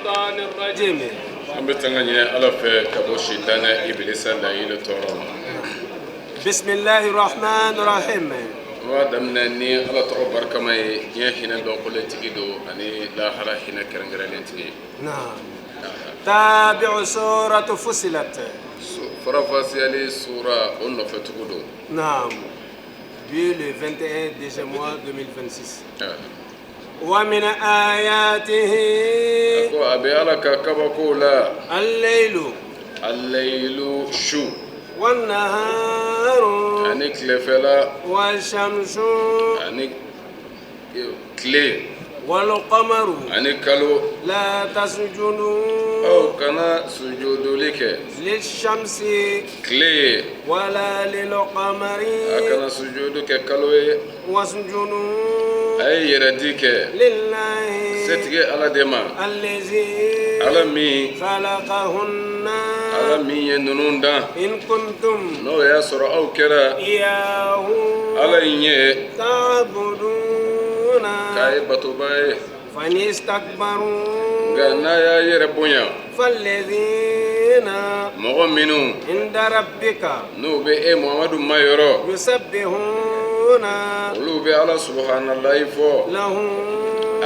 الشيطان الرجيم. An bɛ tanga ɲini Ala fɛ ka bɔ sitanɛ ibilisa layilu tɔɔrɔ ma. بسم الله الرحمن الرحيم. An b'a daminɛ ni Ala tɔgɔ barikama ye, diɲɛ hinɛ dɔnkolen tigi don ani lahara hinɛ kɛrɛnkɛrɛnlen tigi ye. نعم، تابع سورة فصلت. Farafasiyali sura o nɔfɛtugu don. نعم، du le 21 deuxième mois 2026. ومن آياته A ko a bɛ Ala ka kabakow la الليل alaylu su والنهار ani tilefɛla والشمس ani tile والقمر ani kalo. لا تسجدوا Aw kana sujuduli kɛ للشمس tile ye ولا للقمر a kana sujudu kɛ kalo ye. واسجدوا A ye yɛrɛdi kɛ لله setigi Ala de ma الذي Ala min خلقهن Ala min ye ninnu dan إن كنتم n'o y'a sɔrɔ aw kɛra إياه Ala in ye تعبدون k'a ye batoba ye. فإن استكبروا Nka n'a y'a yɛrɛ bonya فالذين mɔgɔ minnu عند ربك n'u bɛ e Muhamadu ma yɔrɔ يسبحون olu bɛ Ala subahanallahi fɔ له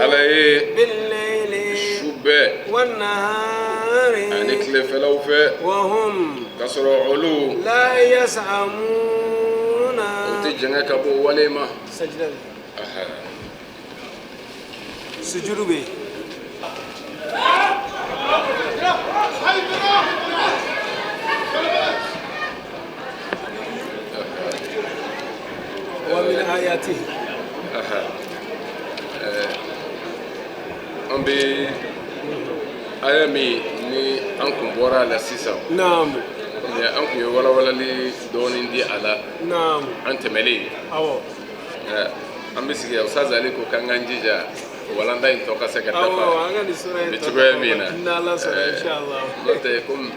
Ala ye بالليل su bɛɛ والنهار ani tilefɛlaw fɛ وهم k'a sɔrɔ olu لا يسأمون. u tɛ jɛngɛ ka bɔ wale ma. سجدة sujudu bɛ yen. ومن آياته An bɛ aya min ni an kun bɔra a la sisan نعم komi an kun ye walawalali dɔɔnin di a la نعم an tɛmɛlen. Awɔ. An bɛ sigi Ustaz Ali ko k'an k'an jija walanda in tɔ ka se ka Awɔ dafa an ka nin sura in bi tɔ cogoya min na. N'Ala sɔnna, inshallah. N'o tɛ komi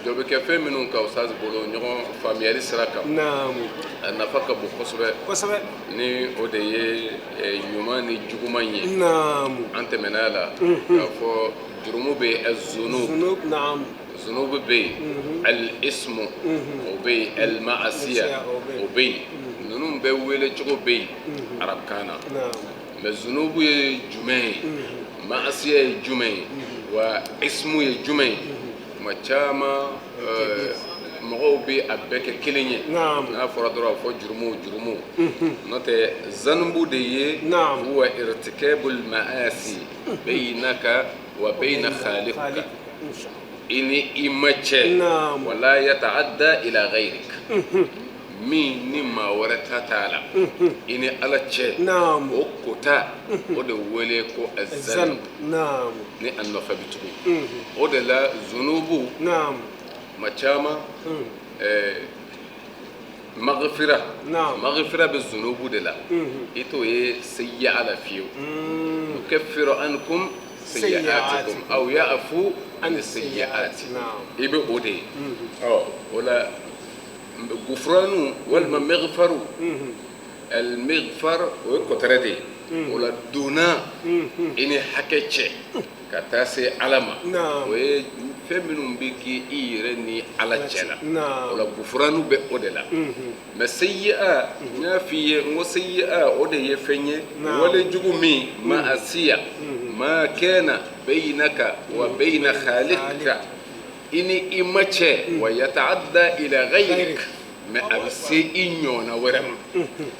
dɔ bɛ kɛ fɛn minnu kan Ustaz bolo ɲɔgɔn faamuyali sira kan نعم a nafa ka bon kosɛbɛ kosɛbɛ ni o de ye ɲuman ni juguman ye. نعم An tɛmɛna a la k'a fɔ jurumu bɛ yen zunub ذنوب نعم zunubu bɛ yen al ismu o bɛ yen al ma'asiya o bɛ yen ninnu bɛɛ wele cogo bɛ yen arabukan na. نعم Mais zunubu ye jumɛn ye, ma'asiya ye jumɛn ye, wa ismu ye jumɛn ye? Tuma caman mɔgɔw bɛ a bɛɛ kɛ kelen ye. نعم N'a fɔra dɔrɔn a fɔ jurumu jurumu n'o tɛ zanubu de ye. نعم. Huwa irtikabul ma'asi baynaka wa bayna khaliqika خالق إن شاء الله. I ni i ma cɛ نعم wala yata'adda ila ghayrik min ni maa wɛrɛ ta t'a la i ni Ala cɛ نعم o kota o de wele ko azanb الذنب نعم ni a nɔfɛ bɛ tugu o de la zunubu نعم ma caman maghfira نعم maghfira bɛ zunubu de la i t'o ye sayyi'a la fiyewu. Yukaffiru ankum sayyi'atikum aw ya'fu an sayyi'ati نعم i bɛ o de ye. Ɔ o la gufranu walima maghfaru al maghfar o ye kɔtɛrɛ de ye o la donna i ni hakɛ cɛ ka taa se Ala ma نعم o ye fɛn minnu bɛ k'i i yɛrɛ ni Ala cɛ la o نعم la gufranu bɛ o de la. Mais sayyi'a n y'a f'i ye n ko sayyi'a o de ye fɛn ye نعم. wale jugu min ma'asiya ma kana baynaka wa bayna khaliqika i ni i ma cɛ wa yata'adda ila ghayrik mais a bɛ se i ɲɔgɔnna wɛrɛ ma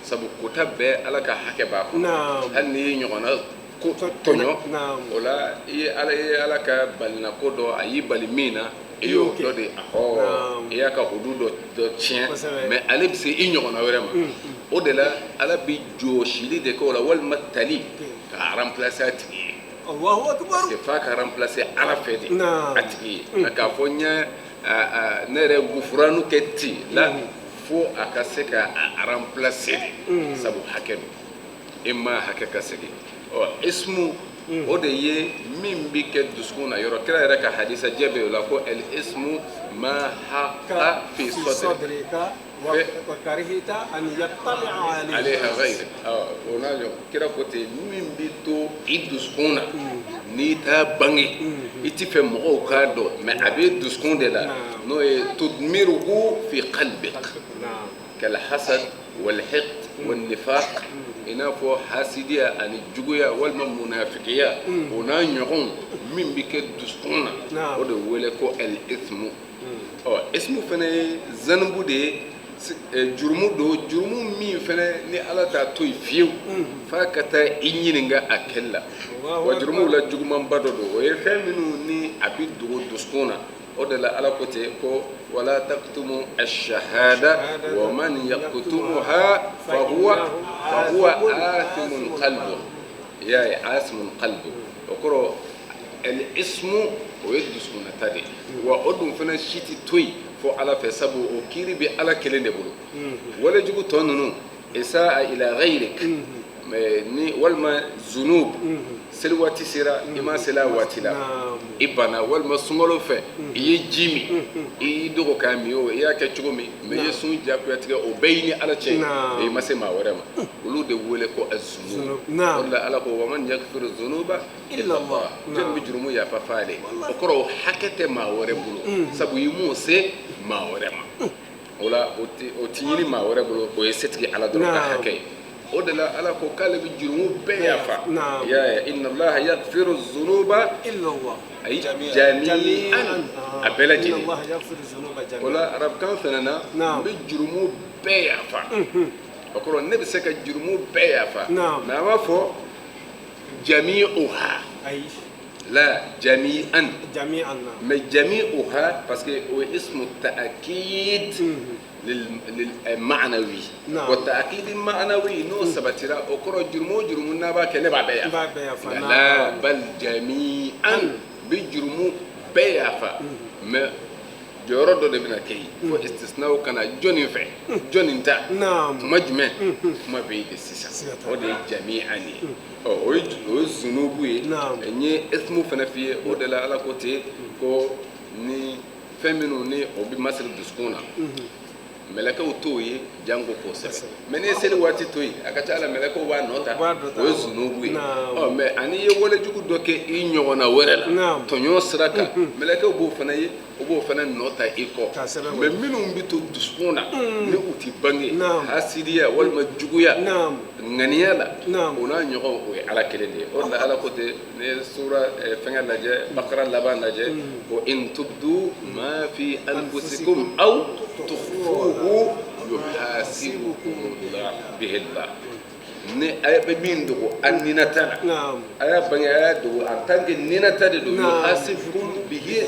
sabu kota bɛɛ Ala ka hakɛ b'a kɔnɔ نعم hali n'i ye ɲɔgɔnna ko tɔɲɔ نعم o la i ye Ala i ye Ala ka balinako dɔ a y'i bali min na i y'o dɔ de ahɔ Naam. i y'a ka hudu dɔ dɔ tiɲɛ Kosɛbɛ. Mais ale bɛ se i ɲɔgɔnna wɛrɛ ma o de la Ala bɛ jɔsili de kɛ o la walima tali k'a remplacer a tigi ye. الله أكبر. Parce que f'a ka remplacer Ala fɛ de Naam. a tigi ye nka k'a fɔ n ye ne yɛrɛ gufuranu kɛ ten la fo a ka se ka a remplacer de sabu hakɛ don e ma hakɛ ka segin ɔ ismu o de ye min bɛ kɛ dusukun na yɔrɔ kira yɛrɛ ka hadisa jɛ bɛ o la ko el ismu ma haqa fi sadri صدرك Wa karihta an yattali'a alayha alayha ghayr. O n'a ɲɔgɔn, kira ko ten, min bɛ to i dusukun na n'i t'a bange, i ti fɛ mɔgɔw k'a dɔn, mais a bɛ dusukun de la, n'o ye tudmiruhu fi qalbik, kal hasad wal hiqd wal nifaq, i n'a fɔ hasidiya ani juguya walima munafikiya, o n'a ɲɔgɔn min bɛ kɛ dusukun na, o de wele ko al ismu. Ɔ, ismu fana ye zanubu de ye, jurumu don, jurumu min fana ni Ala t'a to yen fiyewu f'a ka taa i ɲininka a kɛli la. Wa jurumuw la jugumanba dɔ don, o ye fɛn minnu ni a bɛ dogo dusukun na. O de la Ala ko ten ko wala taktumu ash-shahada wa man yaktumuha fahuwa athimun qalbu. I y'a ye, athimun qalbu, o kɔrɔ al ismu, o ye dusukunnata de ye. Wa o dun fana si tɛ to yen fo Ala fɛ, sabu o kiiri bɛ Ala kelen de bolo. Walejugu tɔ ninnu, isaa ila ghayrik, mais ni walima zunub, seli waati sera, i ma seli a waati la, i banna, walima sunkalo fɛ i ye ji min, i y'i dogo k'a min, o i y'a kɛ cogo min, mais i ye sun diyagoya tigɛ, o bɛɛ y'i ni Ala cɛ, i ma se maa wɛrɛ ma. Olu de wele ko azunub. O de la Ala ko wa man yaghfiru zunuba illa Allah, jɔn bɛ jurumu yafa f'ale? O kɔrɔ, o hakɛ tɛ maa wɛrɛ bolo, sabu i m'o se maa wɛrɛ ma. O la o ti ɲini maa wɛrɛ bolo, o ye setigi Ala dɔrɔn ka hakɛ ye. O de la Ala ko k'ale bɛ jurumu bɛɛ yafa. I y'a ye, inna Allaha yaghfiru zunuba illa Allah. Ayi, jami'an, a bɛɛ lajɛlen. Inna Allaha yaghfiru zunuba jami'an. O la arabukan fana na, n bɛ jurumu bɛɛ yafa, o kɔrɔ ne bɛ se ka jurumu bɛɛ yafa. Mais an b'a fɔ jami'uha? Ayi. La, jami'an. Jami'an, naam. Mais jami'uha, parce que o ye ismu ta'kid lil ma'nawi. Wa ta'kid ma'nawi n'o sabatira, o kɔrɔ jurumu o jurumu n'a b'a kɛ, ne b'a bɛɛ N yafa. b'a bɛɛ yafa. Nka la, bal jami'an, bɛ jurumu bɛɛ yafa, mais jɔyɔrɔ dɔ de bɛna kɛ yen fo istisnaw kana jɔnni fɛ, jɔnni ta, kuma jumɛn, kuma bɛ yen de sisan. Siga t'a la. O de ye jami'an ye. Ɔ, o ye zunubu ye. N ye ismu fana f'i ye. O de la Ala ko ten ko ni fɛn minnu ni o bɛ masiri dusukun na, mɛlɛkɛw t'o ye janko k'o sɛbɛn. Mais n'i ye seli waati to yen, a ka ca la mɛlɛkɛw b'a nɔ ta. U b'a nɔ ta. O ye zunubu ye. Ɔ, mais ani i ye walejugu dɔ kɛ i ɲɔgɔnna wɛrɛ la, tɔɲɔ sira kan, mɛlɛkɛw b'o fana ye, o b'o fana nɔ ta i kɔ. K'a sɛbɛn. Mais minnu bɛ to dusukun na ni u ti bange, hasidiya walima juguya ŋaniya la, o n'a ɲɔgɔn, o ye Ala kelen de ye. O de la Ala ko ten, n'i ye sura fɛngɛ lajɛ, Bakara laban lajɛ, ko in tubdu ma fi anfusikum aw tukhfuhu yuhasibukum bihi Allah, ni a bɛ min dogo a ninata la, a y'a bange, a y'a dogo, en tant que ninata de don, yuhasibukum bihi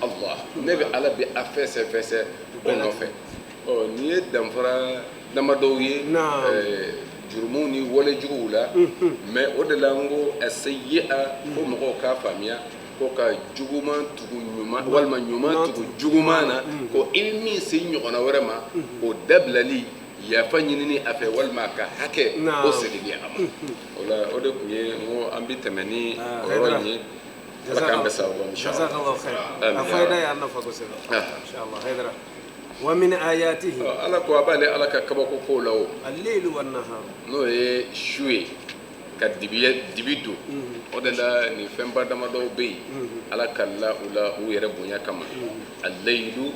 Allah, ne bɛ Ala bɛ a fɛsɛ fɛsɛ o nɔfɛ. Ɔ, nin ye danfara damadɔw ye jurumu ni walejuguw la. Mais o de la n ko asayyi'a, fo mɔgɔw k'a faamuya ko ka juguman tugu ɲuman walima ɲuman tugu juguman na, ko i bɛ min se ɲɔgɔnna wɛrɛ ma, o dabilali, yafa ɲinini a fɛ walima a ka hakɛ o seginni a ma. O la o de tun ye n ko an bɛ tɛmɛ ni o yɔrɔ in ye. Ala k'an bɛɛ sababu ma, inshallah. Jazakallahu khair. Amin. A fayida y'an nafa kosɛbɛ. Inshallah Haidara, wa min ayatihi. Ɔ, Ala ko a b'ale Ala ka kabako kow la o al-laylu wan-nahar. N'o ye su ye ka dibi dibi don. O de la nin fɛnba damadɔw bɛ yen, Ala kalila u la u yɛrɛ bonya kama: al-laylu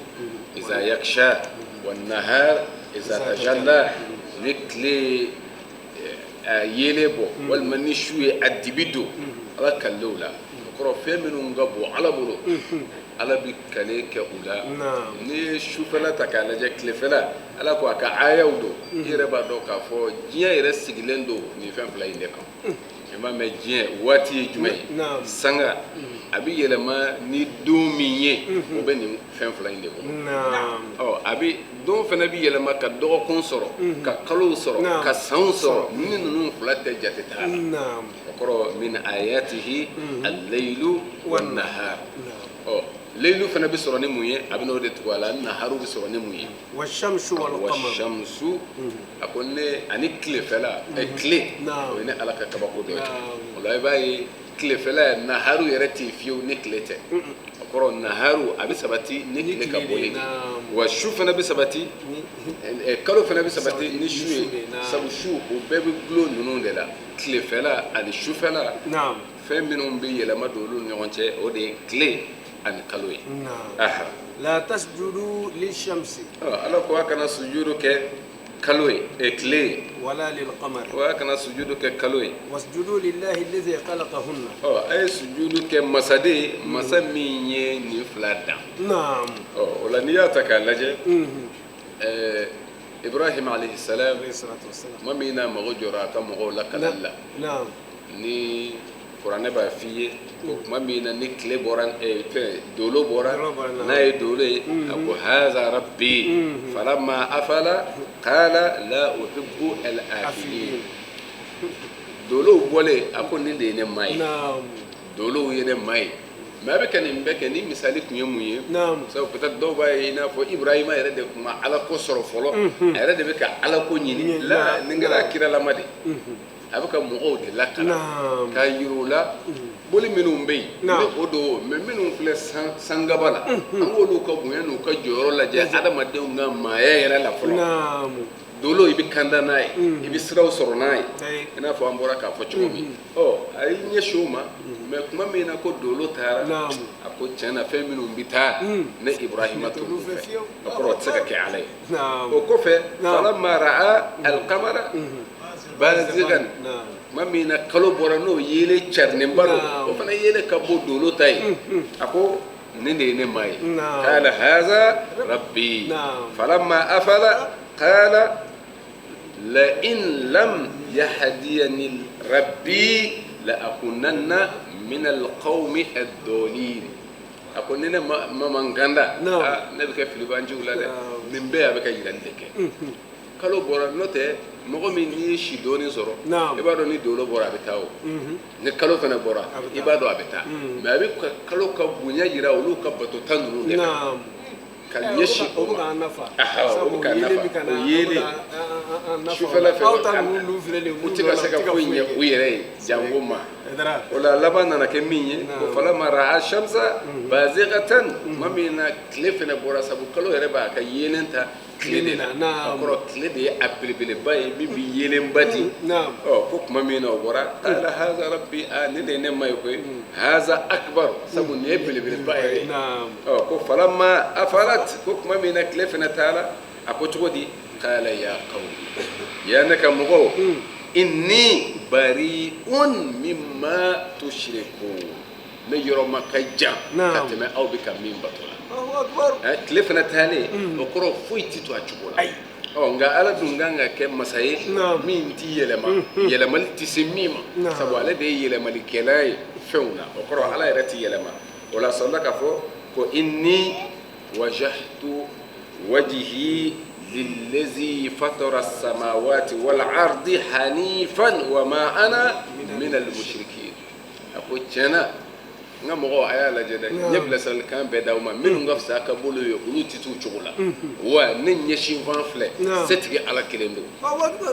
iza yaksha wan-nahar iza tajalla. Ni tile ye a yeelen bɔ walima ni su ye a dibi don, Ala kalila u la. O kɔrɔ fɛn minnu ka bon Ala bolo, Ala bɛ kale kɛ u la. N'i ye sufɛla ta k'a lajɛ, tilefɛla, Ala ko a ka ayaw don. I yɛrɛ b'a dɔn k'a fɔ diɲɛ yɛrɛ sigilen don nin fɛn fila in de kan. I m'a mɛn, diɲɛ waati ye jumɛn ye? Sanga a bɛ yɛlɛma ni don min ye, o bɛ nin fɛn fila in de kɔnɔ. Ɔ, a bɛ don fana bɛ yɛlɛma ka dɔgɔkun sɔrɔ, ka kalow sɔrɔ, ka sanw sɔrɔ, ni ninnu fila tɛ jate t'a la. O kɔrɔ min ayatihi al-laylu wan-nahar. Ɔ, laylu fana bɛ sɔrɔ ni mun ye? A bɛ n'o de tugu a la. Naharu bɛ sɔrɔ ni mun ye? Wa-shamsu wal-qamar. Wa-shamsu, a ko ne ani tilefɛla, tile, o ye ne Ala ka kabako dɔ ye. O la i b'a ye tilefɛla, naharu yɛrɛ tɛ yen fiyewu ni tile tɛ. O kɔrɔ naharu a bɛ sabati ni tile ka bɔli de. Wa su fana bɛ sabati. Ni Kalo fana bɛ sabati ni su ye, sabu su o bɛɛ bɛ dulon ninnu de la, tilefɛla ani sufɛla. Fɛn minnu bɛ yɛlɛma don olu ni ɲɔgɔn cɛ, o de ye tile ani kalo ye. La tasjudu lishamsi. Ala ko a kana sujudu kɛ kalo ye, tile ye. Wala lilqamari. Wa a kana sujudu kɛ kalo ye. Wasjudu lillahi alladhi khalaqahunna. A ye sujudu kɛ masa de ye, masa min ye nin fila dan. Naam. O la n'i y'a ta k'a lajɛ, Ibrahim alayhi salam, tuma min n'a mago jɔra a ka mɔgɔw la kalali la, ni kuranɛ b'a f'i ye ko tuma min na ni tile bɔra, fɛn dolo bɔra, n'a ye dolo ye, a ko haza rabbi falamma afala qala la uhibbu al-afilin. Dolow bɔlen, a ko nin de ye ne ma ye, dolow ye ne ma ye. Mais a bɛ ka nin bɛɛ kɛ ni misali tun ye mun ye? Sabu peut-être dɔw b'a ye i n'a fɔ Ibrahima yɛrɛ de tun ma Ala ko sɔrɔ fɔlɔ, a yɛrɛ de bɛ ka Ala ko ɲini la, nin kɛra kiralama de, a bɛ ka mɔgɔw de lakalan k'a yir'u la boli minnu bɛ yen ni o don, mais minnu filɛ sangaba la, an k'olu ka bonya n'u ka jɔyɔrɔ lajɛ adamadenw ka maaya yɛrɛ la fɔlɔ. Dolo i bɛ kanda n'a ye, i bɛ siraw sɔrɔ n'a ye, i n'a fɔ an bɔra k'a fɔ cogo min. A y'i ɲɛsin o ma, mais tuma min na ko dolo taara, a ko tiɲɛ na fɛn minnu bɛ taa ne Ibrahima t'olu fɛ, o kɔrɔ o tɛ se ka kɛ Ala ye. O kɔfɛ falamma ra'a al-qamara bazigan, tuma min na kalo bɔra n'o yeelen carinenba don, o fana yeelen ka bɔ dolo ta ye, a ko nin de ye ne maa ye. Qala haza rabbi falamma afala qala la in lam yahdiyani rabbi la akunanna min alqawmi ad-dallin. A ko ni ne ma man ganda, ne bɛ kɛ filibanciw la dɛ. Nin bɛɛ a bɛ ka yirali de kɛ. Kalo bɔra, n'o tɛ mɔgɔ min n'i ye si dɔɔnin sɔrɔ, i b'a dɔn ni dolo bɔra a bɛ taa o, ni kalo fana bɔra i b'a dɔn a bɛ taa, mais a bɛ kalo ka bonya yira olu ka batota ninnu de kan ka ɲɛsin o ma. O bɛ k'an nafa, o yeelen sufɛla fɛ u tɛ ka se ka foyi ɲɛ u yɛrɛ ye jango ma. O la laban nana kɛ min ye, o falamma ra'a shamsa bazighatan, tuma min na tile fana bɔra, sabu kalo yɛrɛ b'a ka yeelen ta tile de la, o kɔrɔ tile de ye a belebeleba ye min bɛ yeelenba di. Ko tuma min na o bɔra, qala haza rabbi, nin de ye ne ma ye koyi, haza akbar, sabu nin ye belebeleba yɛrɛ ye. Ko falamma afalat, ko tuma min na tile fana taara, a ko cogo di? Qala ya qawmi, ya ne ka mɔgɔw, inni bari'un mimma tushrikun, ne yɔrɔ ma ka jan ka tɛmɛ aw bɛ ka min bato la. Tile fana taalen, o kɔrɔ foyi ti to a cogo la. Nka Ala dun kan ka kɛ masa ye min ti yɛlɛma, yɛlɛmali ti se min ma, sabu ale de ye yɛlɛmalikɛla ye fɛnw na, o kɔrɔ Ala yɛrɛ ti yɛlɛma. O la sɔrɔla k'a fɔ ko inni wajjahtu wajhi lillazi fatara as-samawati wal ardi hanifan wa ma ana min al-mushrikin. A ko tiɲɛ na n ka mɔgɔw, a y'a lajɛ dɛ, n ye bilasiralikan bɛɛ d'aw ma, minnu ka fisa a ka bolo ye olu tɛ t'u cogo la, wa ne ɲɛsin fan filɛ, setigi Ala kelen don,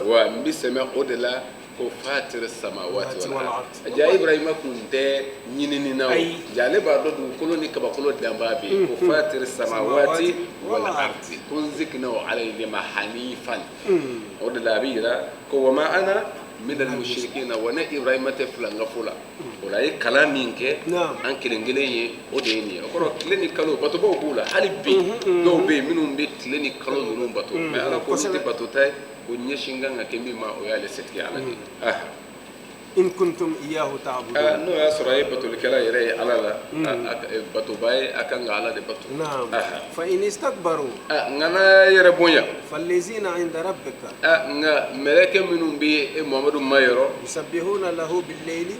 wa n bɛ sɛmɛ o de la ko fatir samawati wal ard. Ja Ibrahima kun tɛ ɲinini na o, ja ale b'a dɔn dugukolo ni kabakolo danbaa bɛ yen, ko fatir samawati wal ard, ko n seginna o Ala in de ma hanifan. O de la a bɛ yira ko wa ma ana min al-mushrikina, wa ne Ibrahima tɛ filankafo la. O la a ye kalan min kɛ an kelen kelen ye, o de ye nin ye. O kɔrɔ tile ni kalo batobaw b'u la hali bi, dɔw bɛ yen minnu bɛ tile ni kalo ninnu bato, mais Ala ko olu tɛ batota ye, ko ɲɛsin kan ka kɛ min ma, o y'ale setigi Ala de ye. In kuntum iyyahu ta'budun. N'o y'a sɔrɔ a ye batolikɛla yɛrɛ ye Ala la, batoba ye, a kan ka Ala de bato. Fa in istakbaru. Nka n'a yɛrɛ bonya. Fallazina inda rabbika. Nka mɛlɛkɛ minnu bɛ e Muhamadu ma yɔrɔ. Yusabbihuna lahu bil-layli.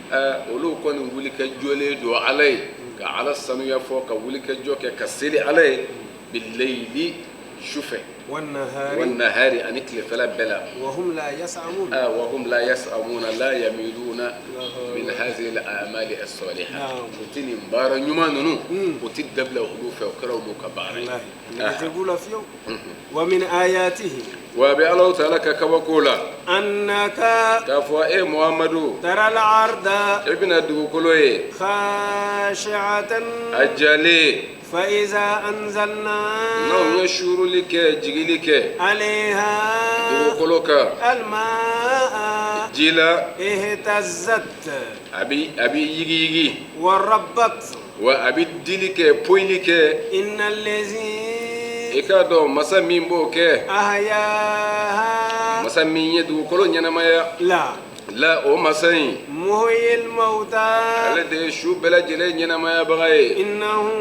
Olu kɔni wuli ka jɔlen don Ala ye, ka Ala sanuya fɔ, ka wuli ka jɔ kɛ, ka seli Ala ye bil-layli sufɛ. والنهار أن تلفلا بلا وهم لا يسأمون وهم لا يسأمون لا يميلون من هذه الأعمال الصالحة وتني مبارا نيمان نو وتدبل وحلوفة وكرو كبار ومن آياته وابي الله تعالى كبكولا أنك كفوا إيه محمد ترى الأرض ابن الدوكلوي خاشعة أجلي فإذا أنزلنا N'anw ye suuruli kɛ, jigili kɛ عليها dugukolo kan الماء ji la, اهتزت a bɛ yigiyigi وربت. Wa a bɛ dili kɛ, poyili kɛ. إن الذي I k'a dɔn masa min b'o kɛ, أحياها masa min ye dugukolo ɲɛnamaya, لا la o masa in محيي الموتى. Ale de ye su bɛɛ lajɛlen ɲɛnamayabaga ye. إنه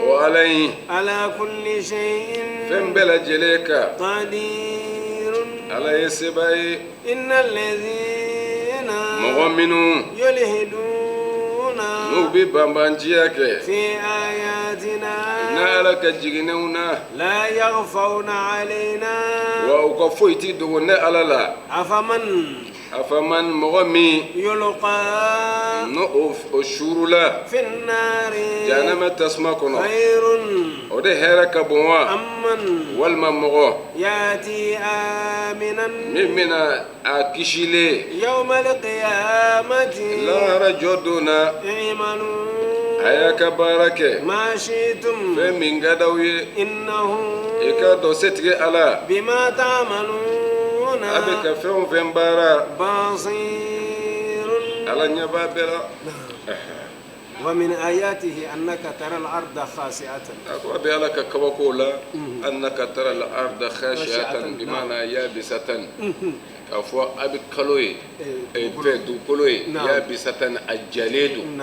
O Ala in على كل شيء fɛn bɛɛ lajɛlen kan قدير. Ala ye seba ye. إن الذين Mɔgɔ minnu يلحدون n'u bɛ banbanciya kɛ في آياتنا n'a Ala ka jiginnenw na, لا يخفون علينا. Wa u ka foyi ti dogo ne Ala la. أفمن Afaman, mɔgɔ min يلقى n'o o suurula في النار jahanama tasuma kɔnɔ, خير o de hɛrɛ ka bon wa, أمن walima mɔgɔ يأتي آمنا min bɛna a kisilen يوم القيامة؟ lahara jɔ don na? اعملوا A y'a ka baara kɛ ما شئتم fɛn min ka d'aw ye. إنه I k'a dɔn setigi Ala بما تعملون a bɛ ka fɛn o fɛn baara, بصير. Ala ɲɛ b'a bɛɛ la. ومن آياته أنك ترى الأرض خاشعة. A ko a bɛ Ala ka kabakow la, أنك ترى الأرض خاشعة بمعنى يابسة, k'a fɔ a bɛ kalo ye, fɛ dugukolo ye, يابسة, a jalen don.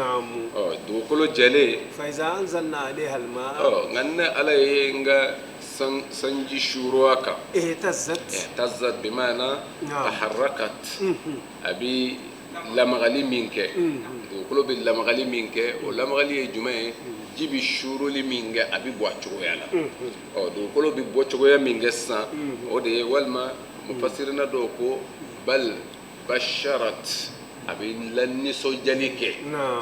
Ɔ, dugukolo jalen. فإذا أنزلنا عليها الماء Ɔ, nka ne Ala ye n ka sanji suuru a kan, اهتزت. اهتزت بمعنى تحركت. A bɛ lamagali min kɛ, dugukolo bɛ lamagali min kɛ, o lamagali ye jumɛn ye? Ji bɛ suuruli min kɛ, a bɛ bɔ a cogoya la. Ɔ, dugukolo bɛ bɔ cogoya min kɛ sisan, o de ye. Walima mufasirina dɔw ko بل بشرت, a bɛ la nisɔndiyali kɛ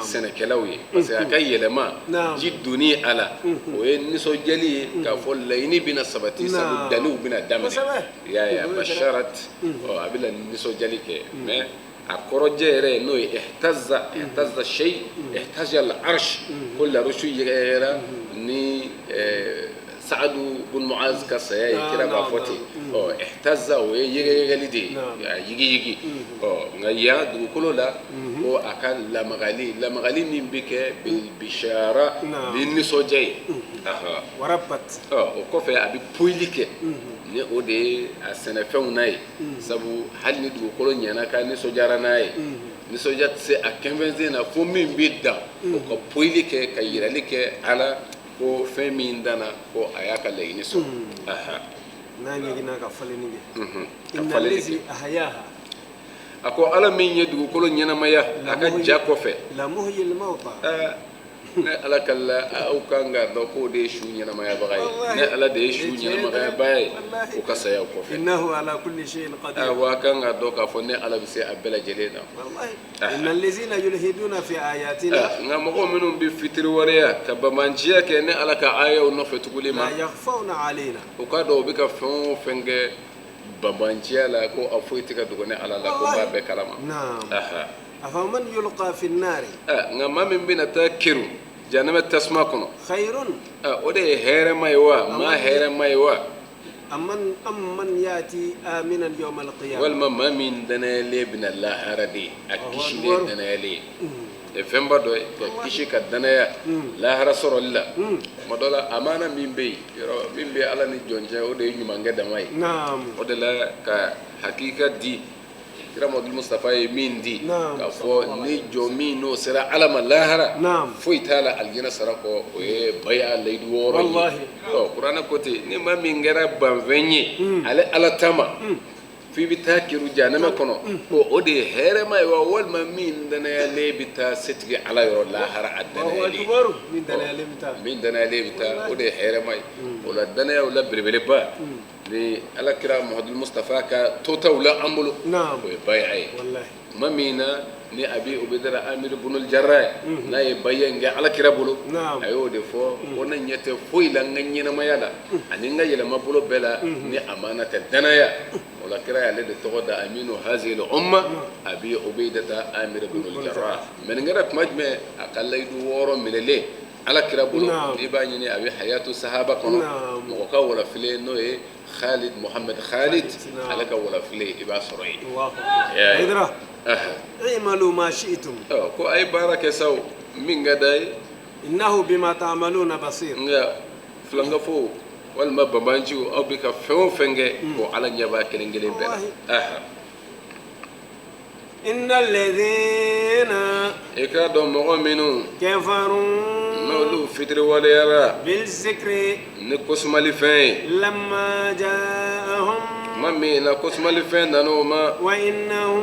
sɛnɛkɛlaw ye, parce que a ka yɛlɛma ji donni a la, o ye nisɔndiyali ye k'a fɔ laɲini bɛna sabati, sabu danniw bɛna daminɛ. I y'a ye, بشرت, ɔ, a bɛ la nisɔndiyali kɛ. Mais a kɔrɔjɛ yɛrɛ n'o ye اهتز, اهتز الشيء, اهتز العرش, ko larusu yɛgɛyɛgɛra ni Saadu bun Muaz ka saya ye, kira b'a fɔ ten. Ɔ, اهتز, o ye yɛgɛyɛgɛli de ye, a yigiyigi. Ɔ, nka yan dugukolo la, ko a ka lamagali, lamagali min bɛ kɛ بشارة ni nisɔndiya ye. وربت. Ɔ, o kɔfɛ a bɛ poyili kɛ ni o de ye a sɛnɛfɛnw n'a ye, sabu hali ni dugukolo ɲɛna k'a nisɔndiyara n'a ye, nisɔndiya tɛ se a kɛnfɛnsen na fo min bɛ dan o ka poyili kɛ, ka yirali kɛ a la ko fɛn min danna, ko a y'a ka laɲini sɔrɔ. N'a ɲɛginna ka falenni kɛ. Ka إن falenni الذي kɛ. أحياها A ko Ala min ye dugukolo ɲɛnamaya a ka ja kɔfɛ, لمحيي الموتى. Aa, ne Ala ka la, aw kan k'a dɔn k'o de ye su ɲɛnamayabaga ye. Ne Ala de ye su ɲɛnamayabaga ye o ka saya kɔfɛ. إنه على كل شيء قدير. Wa kan k'a dɔn k'a fɔ ne Ala bɛ se a bɛɛ lajɛlen na. والله إن الذين يلحدون في آياتنا Nka mɔgɔ minnu bɛ fitiriwaleya ka bamanciya kɛ ne Ala ka ayaw nɔfɛ tuguli ma, لا يخفون علينا. U k'a dɔn u bɛ ka fɛn o fɛn kɛ bamanciya la, ko a foyi tɛ ka dogo ne Ala la, ko n b'a bɛɛ kalama. أفمن يلقى في النار Nka maa min bɛna taa kerun jahanama tasuma kɔnɔ, خير o de ye hɛrɛma ye wa, maa hɛrɛma ye wa, أمن يأتي آمنا يوم القيامة؟ Walima maa min danayalen bɛna lahara de, a kisilen danayalen ye fɛnba dɔ ye ka kisi ka danaya lahara sɔrɔli la. Tuma dɔ la, amana min bɛ yen, yɔrɔ min bɛ Ala ni jɔn cɛ, o de ye ɲumankɛ dama ye. O de la ka hakika di, kira Mamadu Mustafa ye min di k'a fɔ ni jɔn min n'o sera Ala ma lahara, foyi t'a la alijinɛ sara kɔ, o ye baya layidu 6 ye. Ɔ, kuranɛ ko ten, ni maa min kɛra banfɛn ye ale Ala ta ma, f'i bɛ taa kiru jahanama kɔnɔ, ko o de ye hɛrɛma ye wa, walima min danayalen bɛ taa setigi Ala yɔrɔ lahara, a danayalen? Min danayalen bɛ taa. Min danayalen bɛ taa, o de ye hɛrɛma ye. O la danayaw la belebeleba ni Ala kira Muhamadu Mustafa ka totaw la an bolo, o ye baya ye. Tuma min na ni Abi Ubedara Amir bunul Jarrah n'a ye baya in kɛ Ala kira bolo, a y'o de fɔ ko ne ɲɛ tɛ foyi la n ka ɲɛnamaya la ani n ka yɛlɛma bolo bɛɛ la ni amana tɛ, danaya. O la kira y'ale de tɔgɔ da أمين هذه الأمة, Abi Ubedata Amir bunul Jarrah. Mais nin kɛra tuma jumɛn? A ka layidu 6 minɛlen. Ala kira bolo, n'i b'a ɲini, a bɛ Hayatu Sahaba kɔnɔ, mɔgɔ ka walafilen, n'o ye Khalid Muhammad Khalid, ale ka walafilen, i b'a sɔrɔ yen. Hayidara, i'malu ma shi'tum. Ko a ye baara kɛ sa, min ka d'a ye. Innahu bima ta'maluna basir. Nka filankafo walima banbanciw, aw bɛ ka fɛn o fɛn kɛ, ko Ala ɲɛ b'a kelen kelen bɛɛ la. Inna alladhina, i k'a dɔn mɔgɔ minnu kafaru, n'olu fitiriwaleyara bil zikri, ni kosumalifɛn ye, lamma ja'ahum, tuma min na kosumalifɛn nan'o ma, wa innahu,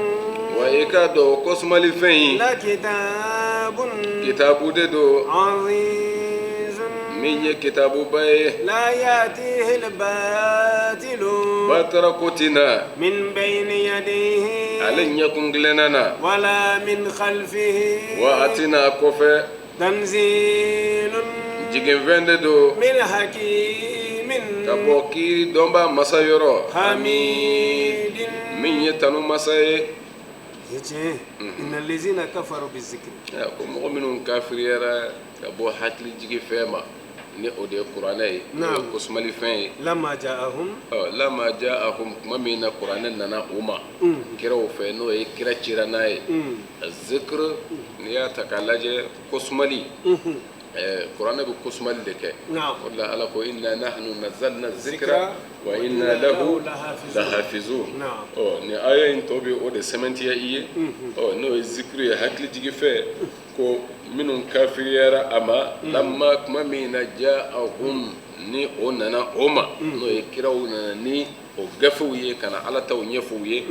wa i k'a dɔn o kosumalifɛn in lakitabun, kitabu de don, azizun, min ye kitabuba ye, la yatihi al-batilu, batara ko tɛ na min bayni yadayhi, ale ɲɛkun tilenna na, wala min khalfihi, wa a tɛna a kɔfɛ, tanzilun, jiginfɛn de don, min hakimin, ka bɔ kiiri dɔnba masa yɔrɔ, hamidin, min ye tanu masa ye. Tiɲɛ, inna allazina kafaru bizikri. Ko mɔgɔ minnu kafiriyara ka bɔ hakili jigi fɛn ma, ni o de ye kuranɛ ye, n'o ye kosumalifɛn ye, lamma ja'ahum, lamma ja'ahum, tuma min na kuranɛ nana u ma kiraw fɛ, n'o ye kira cira n'a ye. Zikr, n'i y'a ta k'a lajɛ, kosumali, kuranɛ bɛ kosumali de kɛ. O de la Ala ko inna nahnu nazzalna zikra wa inna lahu lahafizun. Ɔ, nin aya in tɔ bɛ o de sɛmɛntiya i ye. Ɔ, n'o ye zikiri ye, hakili jigi fɛ, ko minnu kafiriyara a ma, lamma, tuma min na, ja'ahum, ni o nana o ma, n'o ye kiraw nana ni o gafew ye ka na Ala taw ɲɛfɔ u ye.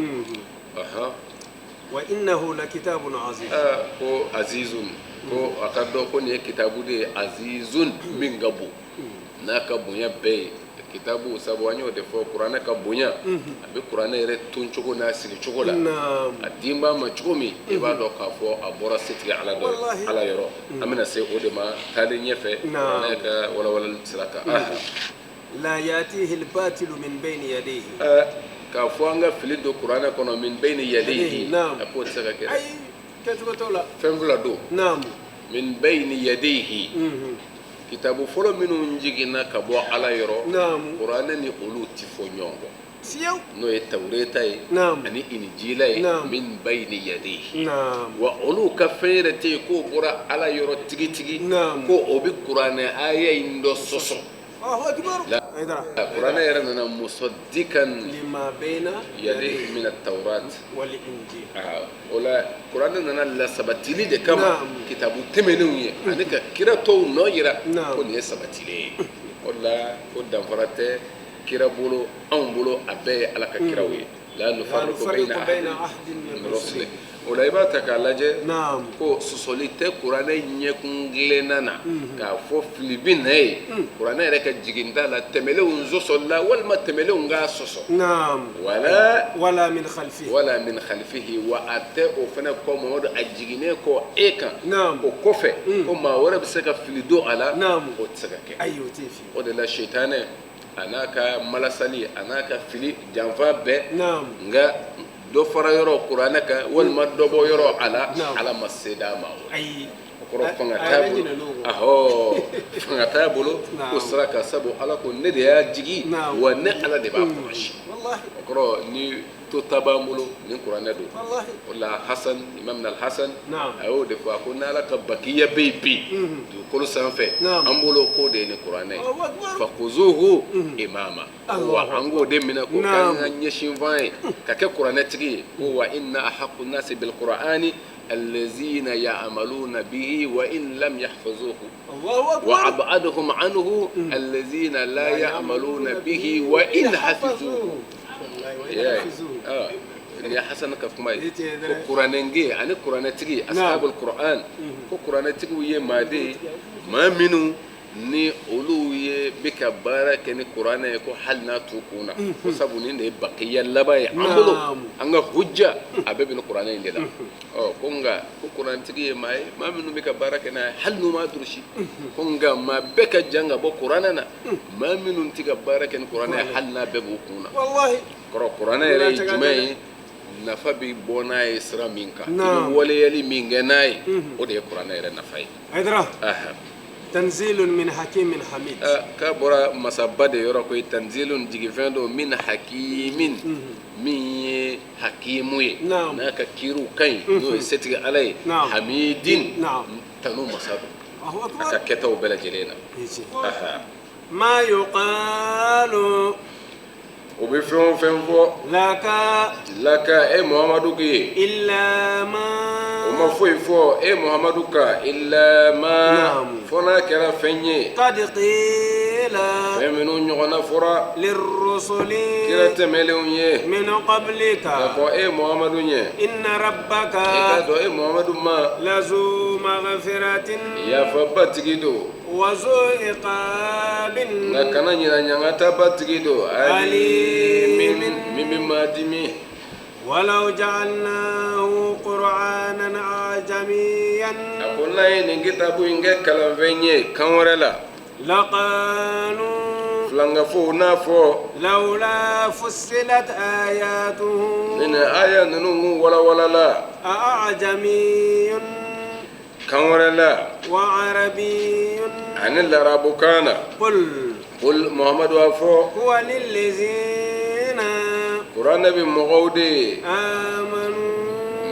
Wa innahu lakitabun aziz. Ko azizun, ko a ka dɔn ko nin ye kitabu de ye, azizun, min ka bon n'a ka bonya bɛɛ ye kitabu. Sabu an y'o de fɔ, kuranɛ ka bonya, a bɛ kuranɛ yɛrɛ ton cogo n'a sigi cogo la, a den b'a ma cogo min, i b'a dɔn k'a fɔ a bɔra setigi Ala dɔ Ala yɔrɔ. An bɛna se o de ma taalen ɲɛfɛ kuranɛ ka walawalali sira kan. La yatihi al-batilu min bayni yadayhi. K'a fɔ an ka fili don kuranɛ kɔnɔ, min bayni yadayhi, a k'o tɛ se ka kɛ. Ayi, kɛcogo t'o la. Fɛn fila don. Min bayni yadayhi, kitabu fɔlɔ minnu jiginna ka bɔ Ala yɔrɔ, kuranɛ ni olu ti fɔ ɲɔgɔn kɔ. Fiyewu. N'o ye Tawureta ye ani Injila ye, min bayni yadayhi, wa olu ka fɛn yɛrɛ tɛ yen k'o bɔra Ala yɔrɔ tigitigi ko o bɛ kuranɛ aya in dɔ sɔsɔ. Kuranɛ yɛrɛ nana musaddikan lima bayna yadayhi min at-tawrat wal injil. O la kuranɛ nana lasabatili de kama kitabu tɛmɛnenw ye, ani ka kira tɔw nɔ yira ko nin ye sabatilen ye. O la ko danfara tɛ kira bolo, anw bolo, a bɛɛ ye Ala ka kiraw ye. La nufarriqu bayna ahadin min rusuli. O la i b'a ta k'a lajɛ ko sɔsɔli tɛ kuranɛ ɲɛkun tilenna na k'a fɔ fili bɛ na ye kuranɛ yɛrɛ ka jiginta la, tɛmɛlenw sɔsɔli la, walima tɛmɛlenw k'a sɔsɔ. Wala wala min khalfihi. Wala min khalfihi, wa a tɛ o fana kɔ, Mamadu, a jiginnen kɔ e kan, o kɔfɛ ko maa wɛrɛ bɛ se ka fili don a la, o tɛ se ka kɛ. Ayi, o tɛ fi. O de la sitanɛ a n'a ka malasali, a n'a ka fili janfa bɛɛ, nka dɔ fara yɔrɔ kuranɛ kan walima dɔ bɔ yɔrɔ a la, Ala ma se d'a ma o. Ayi. O kɔrɔ fanga t'a bolo, ahɔ, fanga t'a bolo o sira kan, sabu Ala ko ne de y'a jigi, wa ne Ala de b'a kɔlɔsi. O kɔrɔ ni to ta b'an bolo, ni kuranɛ don. O la Hasan, Imam al-Hasan, a y'o de fɔ, a ko n'Ala ka bakiya bɛ yen bi dugukolo sanfɛ, an bolo k'o de ye ni kuranɛ ye. Fakhuzuhu imama, wa an k'o de minɛ k'o k'an ka ɲɛsinfan ye, ka kɛ kuranɛtigi ye. Ko wa inna ahaqqu nasi bil qur'ani allazina ya'maluna bihi wa in lam yahfazuhu wa ab'aduhum anhu allazina la ya'maluna bihi wa in hafizuhu. Nin ye Hasan ka kuma ye, ko kuranɛnge ani kuranɛtigi, ashabul Qur'an, ko kuranɛtigiw ye maa de ye, maa minnu ni olu ye bɛ ka baara kɛ ni kuranɛ ye, ko hali n'a t'u kun na, ko sabu nin de ye bakiya laban ye an bolo, an ka hujja a bɛɛ bɛ nin kuranɛ in de la. Ɔ, ko nka ko kuranɛtigi ye maa ye, maa minnu bɛ ka baara kɛ n'a ye hali n'u m'a durusi. Ko nka maa bɛɛ ka jan ka bɔ kuranɛ na, maa minnu tɛ ka baara kɛ ni kuranɛ ye hali n'a bɛɛ b'u kun na. Kɔrɔ kuranɛ yɛrɛ ye jumɛn ye? Nafa bɛ bɔ n'a ye sira min kan, i bɛ waleyali min kɛ n'a ye, o de ye kuranɛ yɛrɛ nafa ye. Hayidara. Tanzilun min hakimin hamid. K'a bɔra masaba de yɔrɔ koyi, tanzilun jigifɛn don, min hakimin, min ye hakimu ye, n'a ka kiiriw ka ɲi, n'o ye setigi Ala ye, hamidin, tanu masa don a ka kɛtaw bɛɛ lajɛlen na. Ma yuqalu, o bɛ fɛn o fɛn fɔ, laka, laka, e Muhamadu k'i ye, illa ma, o ma foyi fɔ e Muhamadu kan, illa ma, fo n'a kɛra fɛn ye, qad qila, fɛn minnu ɲɔgɔnna fɔra, lirrusuli, kira tɛmɛnlenw ye, min qablika, ka kɔn e Muhamadu ɲɛ, inna rabbaka, e k'a dɔn e Muhamadu ma, lazu maghfiratin, yafaba tigi don, wazu iqabin, nka kana ɲinɛ ɲangataba tigi don, alimin, min bɛ maa dimi. Walaw ja'alnahu qur'anan ajamiyan, a ko n'an ye nin kitabu in kɛ kalanfɛn ye kan wɛrɛ la, laqalu, filankafow n'a fɔ, lawla fussilat ayatuhu, ni nin aya ninnu kun walawalala, a'jamiyun, kan wɛrɛ la, wa arabiyun, ani larabukan na, qul, qul Muhamadu a fɔ, huwa lillazina, kuranɛ bɛ mɔgɔw de ye, amanu,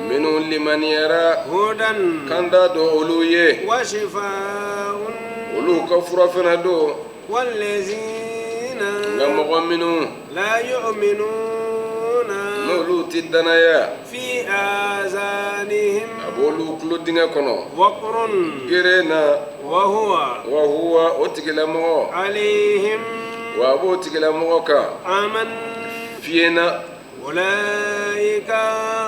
minnu limaniyara, hudan, kanda don olu ye, wa shifaa'un, olu ka fura fana don, wallazina, nka mɔgɔ minnu, la yu'minuna, n'olu ti danaya, fi azanihim, a b'olu tulo dingɛ kɔnɔ, waqrun, gere na, wa huwa, wa huwa, o tigilamɔgɔ, alayhim, wa a b'o tigilamɔgɔ kan, aman, fiyena, ulaika,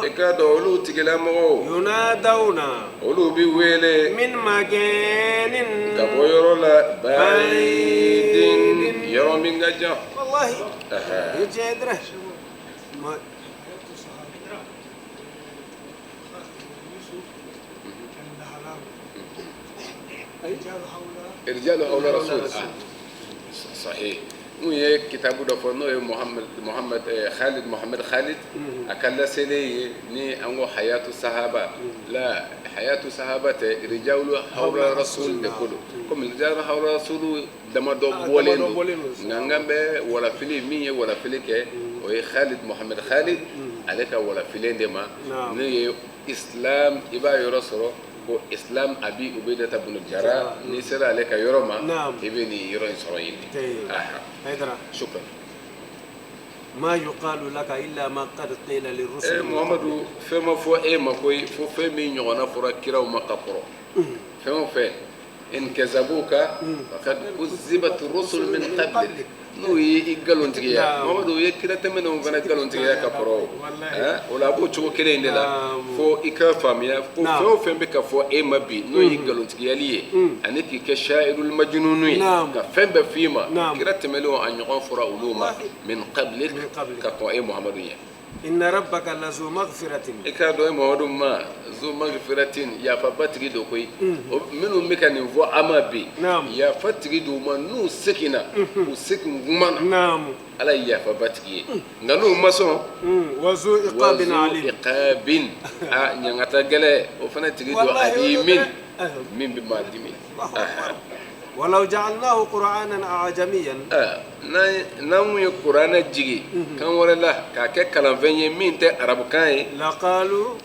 i k'a dɔn olu tigilamɔgɔw, yunadawna, olu bi wele, min makanin, ka bɔ yɔrɔ la, baidin, yɔrɔ min ka jan. Wallahi, yejɛdɛrɛ ma. Irjalu hawla rasul, sahih. Mun ye kitabu dɔ fɔ n'o ye Muhammad Khalid Muhammad Khalid, a ka laseli ye ni an ko hayatu sahaba la, hayatu sahaba tɛ, rijalu hawla rasul de ko don, komi rijalu hawla rasul damadɔ bɔlen don, nka n kan bɛ walafili min ye walafili kɛ, o ye Khalid Muhammad Khalid, ale ka walafilen de ma, n'o ye islam, i b'a yɔrɔ sɔrɔ ko islam Abi Ubaidata bunu Jara, n'i sera ale ka yɔrɔ ma, i bɛ nin yɔrɔ in sɔrɔ yen. Haidara, shukran. Ma yuqalu laka illa ma qad qila lirrusul. Muhamadu, fɛn ma fɔ e ma koyi fo fɛn min ɲɔgɔnna fɔra kiraw ma ka kɔrɔ. Fɛn o fɛn, in kazabuka faqad kuzibat rusul min qablik, n'u ye i nkalontigiya, Muhamadu, u ye kira tɛmɛnenw fana nkalontigiya ka kɔrɔ. O la a b'o cogo kelen in de la, fo i ka faamuya ko fɛn o fɛn bɛ ka fɔ e ma bi, n'o ye nkalontigiyali ye, ani k'i kɛ sha'irul majnun ye, ka fɛn bɛɛ f'i ma, kira tɛmɛnenw a ɲɔgɔn fɔra olu ma, min qablik, ka kɔn e Muhamadu ɲɛ. Inna rabbaka lazu maghfiratin, i k'a dɔn e Muhamadu ma, zu maghfiratin, yafa tigi don koyi. Minnu bɛ ka nin fɔ a ma bi, yafa tigi don ma, n'u seginna, u segin kuma na, Ala ye yafa tigi ye, nka n'u ma sɔn, wazu iqabin alim, iqabin, a ɲangata gɛlɛn o fana tigi don, alimin, min bɛ maa dimi. Walaw ja'alnahu qur'anan a'jamiyan, n'an ye kuranɛ jigi kan wɛrɛ la k'a kɛ kalanfɛn ye min tɛ arabukan ye, laqalu,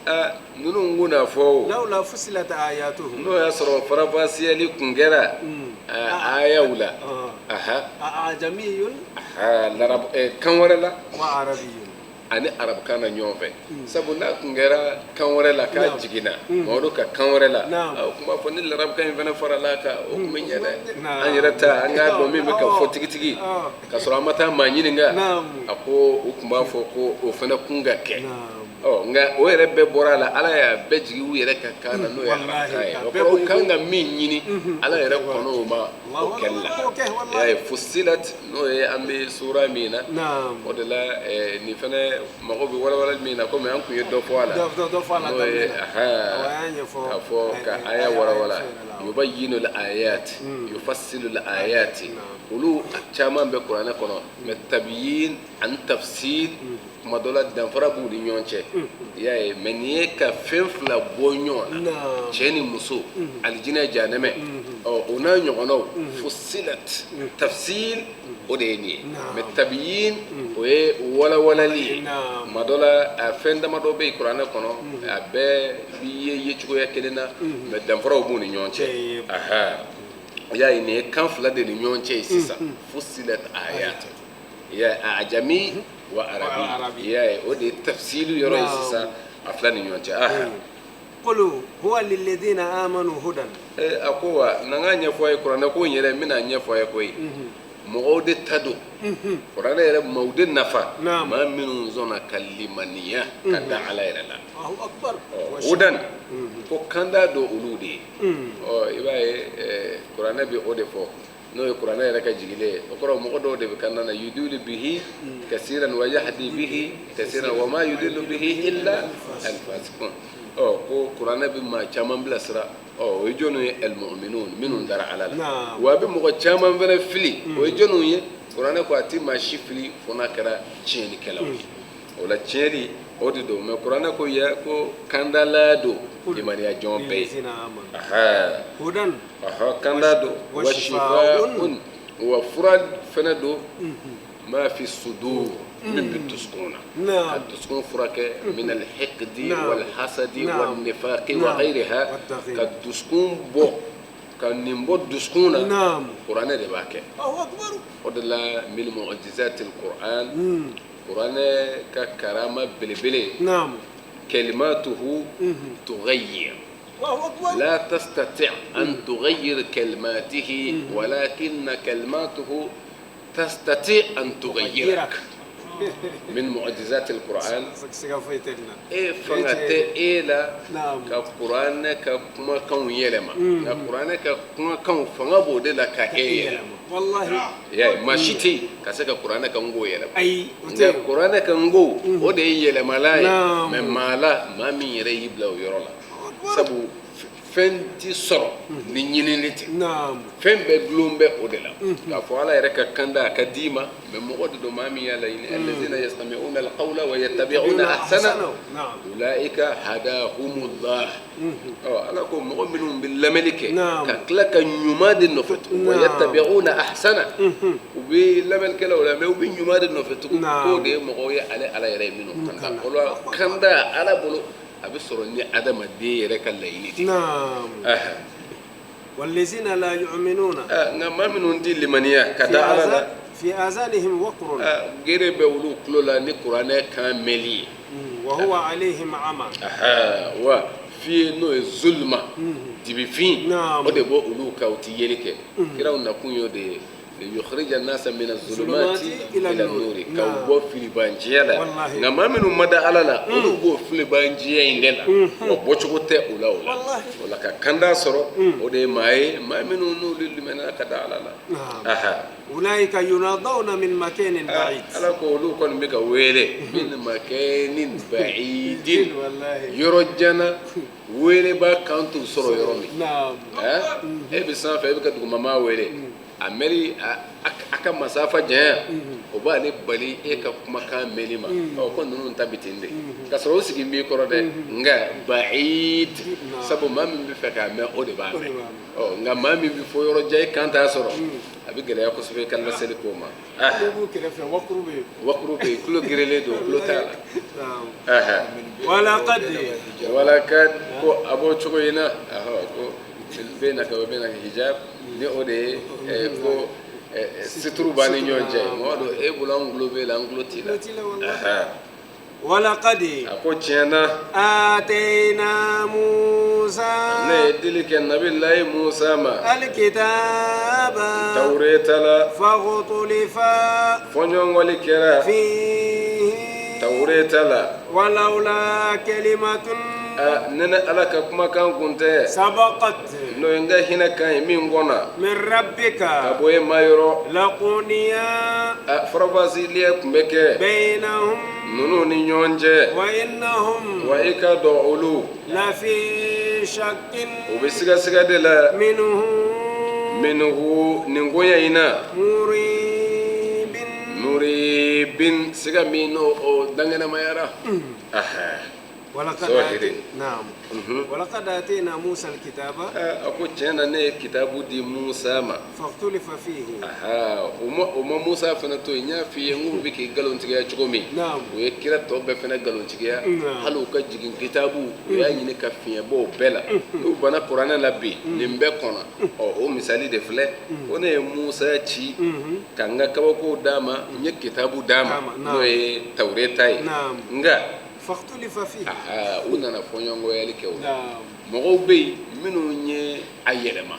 ninnu kun n'a fɔ o, lawla fussilat ayatuhu, n'o y'a sɔrɔ faranfasiyali kun kɛra ayaw la, a'jamiyun, kan wɛrɛ la, wa arabiyyun, ani arabukan na ɲɔgɔn fɛ, sabu n'a kun kɛra kan wɛrɛ la k'a jiginna Mamadu ka kan wɛrɛ la, o kun b'a fɔ ni larabukan in fana farala a kan, o kun bɛ ɲɛ dɛ. An yɛrɛ ta an k'a dɔn min bɛ ka fɔ tigitigi, ka sɔrɔ an ma taa maa ɲininka, a ko o kun b'a fɔ ko o fana kun ka kɛ. Nka o yɛrɛ bɛɛ bɔra a la, Ala y'a bɛɛ jigin u yɛrɛ ka kan na, n'o ye arabukan ye. O kɔrɔ u kan ka min ɲini, Ala yɛrɛ kɔnɔ o ma o kɛli la. I y'a ye, fussilat, n'o ye an bɛ sura min na, o de la nin fana mago bɛ walawalali min na, komi an kun ye dɔ fɔ a la, n'o ye k'a fɔ ka aya walawala, yubayyinu al-ayat, yufassilu al-ayat, olu caman bɛ kuranɛ kɔnɔ, mɛ tabyin ani tafsir kuma dɔ la danfara b'u ni ɲɔgɔn cɛ. I y'a ye, mɛ n'i ye ka fɛn fila bɔ ɲɔgɔn na, cɛ ni muso, alijinɛ jahanɛmɛ, Ɔ, o n'a ɲɔgɔnnaw, fussilat, tafsil, o de ye nin ye. Mais tabiyin, o ye walawalali ye. Tuma dɔ la, a fɛn damadɔ bɛ yen kuranɛ kɔnɔ, a bɛɛ bi ye yecogoya kelen na, mais danfaraw b'u ni ɲɔgɔn cɛ. Aha, i y'a ye, nin ye kan fila de ni ɲɔgɔn cɛ ye sisan. Fussilat ayat, i y'a ye, ajami wa arabi, i y'a ye, o de ye tafsili yɔrɔ ye sisan, a fila ni ɲɔgɔn cɛ. Aha. Qul huwa lilladhina amanu hudan. A ko wa na n k'a ɲɛfɔ a ye, kuranɛ ko in yɛrɛ, n bɛna ɲɛfɔ a ye koyi. Mɔgɔw de ta don, kuranɛ yɛrɛ, maaw de nafa, maa minnu sɔnna ka limaniya ka da Ala yɛrɛ la. Allahu akbar. Hudan, ko kanda don olu de ye. Ɔ, i b'a ye, kuranɛ bɛ o de fɔ, n'o ye kuranɛ yɛrɛ ka jigilen ye. O kɔrɔ, mɔgɔ dɔw de bɛ kanda na: yudillu bihi kasiran wa yahdi bihi kasiran wa ma yudillu bihi illa alfasikun. Ɔ, ko kuranɛ bɛ maa caman bilasira. Ɔ, o ye jɔnniw ye? Almu'minun, minnu dara Ala la. Wa a bɛ mɔgɔ caman fana fili. O ye jɔnniw ye? Kuranɛ ko a ti maa si fili fo n'a kɛra tiɲɛnikɛlaw ye. O la, tiɲɛni o de don. Mais kuranɛ ko ya ko kandala don limaniya jɔn bɛɛ ye. Hudan. Kanda don, wa shifaun, wa fura fana don, ma fi sudur, min bɛ dusukun na, ka dusukun furakɛ, min alhiqdi wal hasadi wal nifaqi wa ghayriha, ka dusukun bɔ, ka nin bɔ dusukun na, kuranɛ de b'a kɛ. O de la, min mu'jizati alquran, kuranɛ ka karama belebele, kalimatuhu tughayyir. لا تستطيع أن تغير كلماته، ولكن كلماته تستطيع أن تغيرك. من معجزات القرآن، e fanga tɛ e la ka kuranɛ ka kumakanw yɛlɛma, nka kuranɛ ka kumakanw fanga b'o de la ka e yɛlɛma. I y'a ye, maa si tɛ yen ka se ka kuranɛ ka nko yɛlɛma. Ayi. Nka kuranɛ ka nko, o de ye yɛlɛmala ye. Mais maa la, maa min yɛrɛ y'i bila o yɔrɔ la, sabu fɛn ti sɔrɔ ni ɲinini tɛ. Fɛn bɛɛ dulon bɛ o de la, k'a fɔ Ala yɛrɛ ka kanda a ka d'i ma. Mais mɔgɔ de don, maa min y'a laɲini: alladhina yastami'una alqawla wa yattabi'una ahsana ulaika hadahumullah. Ɔ, Ala ko mɔgɔ minnu bɛ lamɛnni kɛ ka tila ka ɲuman de nɔfɛ tugun, wa yattabi'una ahsana, u bɛ lamɛnnikɛlaw la, mais u bɛ ɲuman de nɔfɛ tugun, k'o de ye mɔgɔw ye ale Ala yɛrɛ ye minnu kanda. O la, kanda Ala bolo, a bɛ sɔrɔ ni adamaden yɛrɛ ka laɲini de. Wallazina la yu'minuna. Nka maa minnu tɛ limaniya ka da Ala la, fi azanihim waqrun. Gere bɛ olu tulo la ni kuranɛ kan mɛnli ye. Wa huwa alayhim ama. Wa fiye, n'o ye zulma, dibifin, o de b'o olu kan, u ti yeli kɛ. Kiraw nakun y'o de ye: liyukhrija nasa mina zulumati ila nuri, ka bɔ filibanjiya la. Nka maa minnu ma da Ala la, olu b'o filibanjiya in de la, wa bɔcogo tɛ u la. O la, o la, ka kanda sɔrɔ, o de ye maa ye, maa minnu n'olu limaniya ka da Ala la. Ulaika yunadawna min makanin ba'id. Ala ko olu kɔni bɛ ka wele min makanin ba'idin, yɔrɔ jan na, weleba kan t'u sɔrɔ yɔrɔ min. E bɛ sanfɛ, e bɛ ka dugumama wele, a mɛri a ka masafa janya, o b'ale bali e ka kumakan mɛnni ma. Ɔ, ko ninnu ta bi ten de, k'a sɔrɔ o sigi b'i kɔrɔ dɛ. Nka ba'id, sabu maa min bɛ fɛ k'a mɛn, o de b'a mɛn. Ɔ, nka maa min bɛ fɔ yɔrɔ jan, e kan t'a sɔrɔ, a bɛ gɛlɛya kosɛbɛ i ka laseli k'o ma. Wakuru bɛ yen, wakuru bɛ yen, tulo gerelen don, tulo t'a la. Walakad. Walakad, ko a b'o cogo in na, ko baynaka wa baynaka hijab, ni o de ye ko situru b'an ni ɲɔgɔn cɛ. Mɔgɔ dɔ e bolo, an tulo b'e la, an tulo t'i la. Walakad. A ko tiɲɛ na, atayna Musa. Ne ye dili kɛ Nabilayi Musa ma. Alkitaba. Tawureta la. Faghtulifa. Fɔɲɔgɔnkɔli kɛra. Fihi. Tawureta la. Walawla kalimatun. Ne ni Ala ka kumakan kun tɛ. Sabaqat. N'o ye n ka hinɛ kan ye min kɔnna. Min rabbika. Ka bɔ e ma yɔrɔ. Laquniya. Faranfasiliya tun bɛ kɛ. Baynahum. Ninnu ni ɲɔgɔn cɛ. Wa innahum. Wa i ka dɔn olu. Lafi shakkin. U bɛ sigasiga de la. Minhu. Minhu, nin koɲɛ in na. Muribin. Muribin, siga min n'o o dankɛnɛmayara. Zɔhiri. Naam. Walaqad atayna Musa alkitaba. A ko tiɲɛ na ne ye kitabu di Musa ma. Fakhtulifa fihi. Aha, o ma Musa fana to yen, n y'a f'i ye n k'u bɛ k'i nkalontigiya cogo min. Naam. U ye kira tɔ bɛɛ fana nkalontigiya. Naam. Hali u ka jigin kitabu, u y'a ɲini ka fiɲɛ bɔ o bɛɛ la. N'u banna kuranɛ la bi, nin bɛɛ kɔnna. Ɔ o misali de filɛ. Ko ne ye Musa ci. Ka n ka kabakow d'a ma, n ye kitabu d'a ma. Naam. N'o ye Tawureta ye. Naam. Nka. Fakhtulifa fihi. Aha, u nana fɔɲɔgɔnkɔyali kɛ o la. Naam. Mɔgɔw bɛ yen minnu ye a yɛlɛma,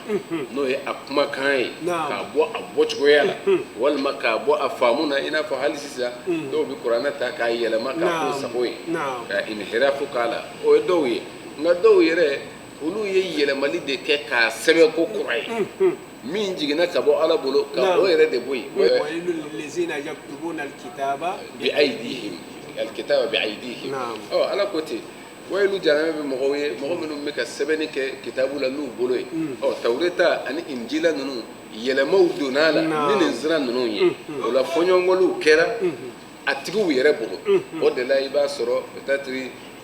n'o ye a kumakan ye, Naam. k'a bɔ a bɔcogoya la, walima k'a bɔ a faamu na, i n'a fɔ hali sisan dɔw bɛ kuranɛ ta k'a yɛlɛma k'a k'u sago ye, Naam. ka inhirafu k'a la, o ye dɔw ye. Nka dɔw yɛrɛ, olu ye yɛlɛmali de kɛ k'a sɛbɛn ko kura ye, min jiginna ka bɔ Ala bolo, ka o yɛrɛ de bɔ yen. Wailul lillazina yaktubuna alkitaba bi aydihim, alkitaba bi aydihim. Naam. Ɔ Ala ko ten, wayilu jahanama bɛ mɔgɔw ye, mɔgɔ minnu bɛ ka sɛbɛnni kɛ kitabu la n'u bolo ye. Ɔ Tawureta ani Injila ninnu, yɛlɛmaw donna a la ni nin sira ninnu ye. O la fɔɲɔgɔnkɔliw kɛra a tigiw yɛrɛ bolo. O de la i b'a sɔrɔ peut-être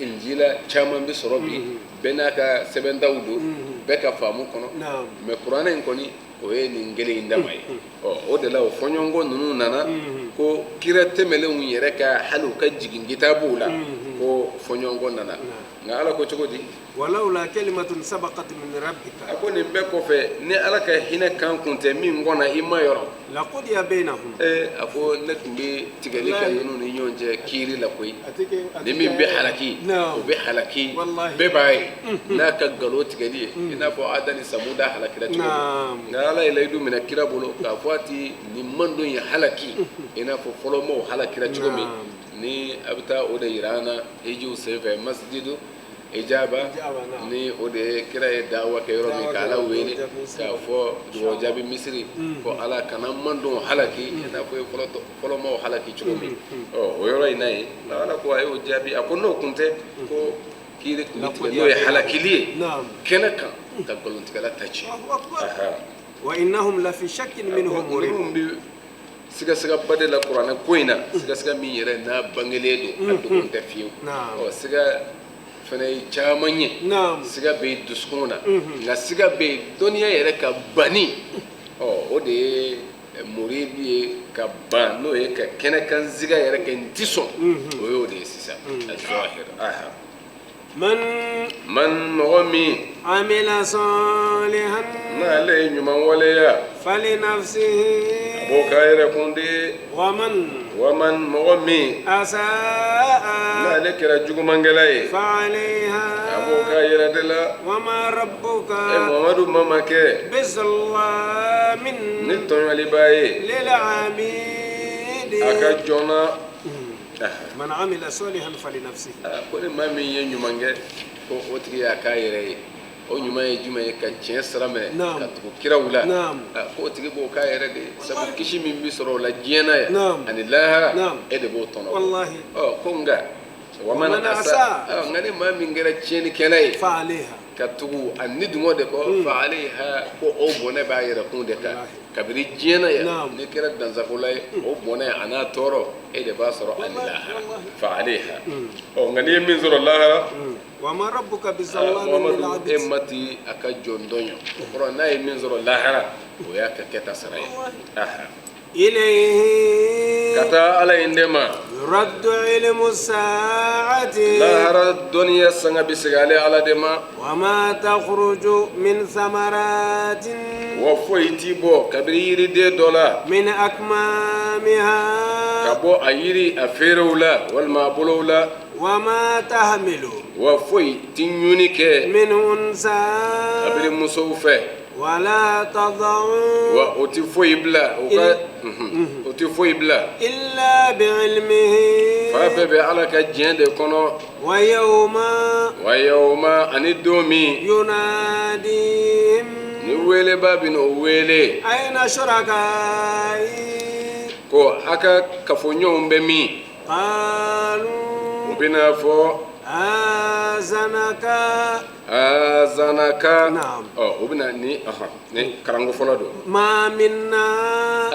Injila caman bɛ sɔrɔ bi, bɛɛ n'a ka sɛbɛntaw don, bɛɛ ka faamu kɔnɔ. Naam. Mais kuranɛ in kɔni, o ye nin kelen in dama ye. Ɔ o de la o fɔɲɔgɔnkɔ ninnu nana ko kira tɛmɛlenw yɛrɛ ka hali u ka jigin kitabuw la, ko fɔɲɔgɔnkɔ nana. Nka Ala ko cogo di? Walawla kalimatun sabaqat min rabbika. A ko nin bɛɛ kɔfɛ, ni Ala ka hinɛ kan kun tɛ min kɔnna i ma yɔrɔ. Laqudiya bainahum. A ko ne tun bɛ tigɛli kɛ ninnu ni ɲɔgɔn cɛ kiiri la koyi. Ni min bɛ halaki, o bɛ halaki, bɛɛ b'a ye n'a ka nkalon tigɛli ye, i n'a fɔ Ada ni Samuda halakira cogo min. Nka Ala ye layidu minɛ kira bolo k'a fɔ a ti nin mandon ye halaki, i n'a fɔ fɔlɔmɔgɔw halakira cogo min. Ni a bɛ taa o de yira an na hijiw senfɛ, masijidu ijaba, ni o de ye kira ye dawa kɛ yɔrɔ min, k'Ala wele k'a fɔ dugawu jaabi misiri, ko Ala kana mandon halaki i n'a fɔ ye fɔlɔmɔgɔw halaki cogo min. Ɔ o yɔrɔ in na yen, Ala ko a y'o jaabi, a ko n'o kun tɛ ko kiiri tun bɛ tigɛ n'o ye halakili ye kɛnɛ kan ka nkalontigɛla ta tiɲɛ. Wa innahum lafi shakkin minhu murib. Ninnu bɛ sigasigaba de la kuranɛ ko in na, sigasiga min yɛrɛ n'a bangelen don, a dogon tɛ fiyewu. Ɔ siga fana ye caman ye. Siga bɛ yen dusukun na, nka siga bɛ yen dɔnniya yɛrɛ ka banni. Ɔ o de ye muridi ye ka ban, n'o ye ka kɛnɛkan siga yɛrɛ kɛ n ti sɔn, o y'o de ye sisan. Azahir. Aha. Man mɔgɔ min amila salihan, n'ale ye ɲuman waleya, falinafsihi, a b'o k'a yɛrɛ kun de. Waman mɔgɔ min asaa, n'ale kɛra jugumankɛla ye, fa'alayha, a b'o k'a yɛrɛ de la. Wama rabbuka, Muhamadu ma kɛ bizallamin, ni tɔɲɔliba ye, lil abidi, a ka jɔn na. Man amila salihan falinafsihi. Ko ni maa min ye ɲuman kɛ, ko o tigi y'a k'a yɛrɛ ye. O ɲuman ye jumɛn ye? Ka tiɲɛ sira minɛ, ka tugu kiraw la. Ko o tigi b'o k'a yɛrɛ de ye, sabu kisi min bɛ sɔrɔ o la diɲɛ na yan ani lahara, e de b'o tɔnɔ. Ɔ ko nka waman asa, nka ni maa min kɛra tiɲɛnikɛla ye, ka tugu a ni dungɔ de kɔ, fa alayha, ko o bɔnɛ b'a yɛrɛ kun de kan kabini diɲɛ na yan. N'i kɛra dansagola ye, o bɔnɛ a n'a tɔɔrɔ e de b'a sɔrɔ ani lahara. Fa alayha. Ɔ nka n'i ye min sɔrɔ lahara, wama rabbuka bizallamin lil abid, e ma ti a ka jɔn dɔn. O kɔrɔ n'a ye min sɔrɔ lahara, o y'a ka kɛta sara ye. Ilayhi, ka taa Ala in de ma. Yuraddu ilmu saati, lahara dɔnniya sanga bɛ segin ale Ala de ma. Wama takhruju min thamaratin, wa foyi ti bɔ kabini yiriden dɔ la, min akmamiha, ka bɔ a yiri a feerew la walima a bolow la. Wama tahmilu, wa foyi ti ɲuni kɛ, min unsa, kabini musow fɛ. Wala tadau, wa o ti foyi bila o ka, o ti foyi bila, illa biilmihi, fa bɛɛ bɛ Ala ka diɲɛ de kɔnɔ. Wa yawma, ani don min, yunadihim, ni weleba bɛ n'o wele, ayna shurakai, ko a ka kafoɲɔgɔnw bɛ min? Qalu, u bɛna fɔ, azanaka, azanaka. Naam. Ɔ o bɛna ni ni karanko fɔlɔ don. Ma minna,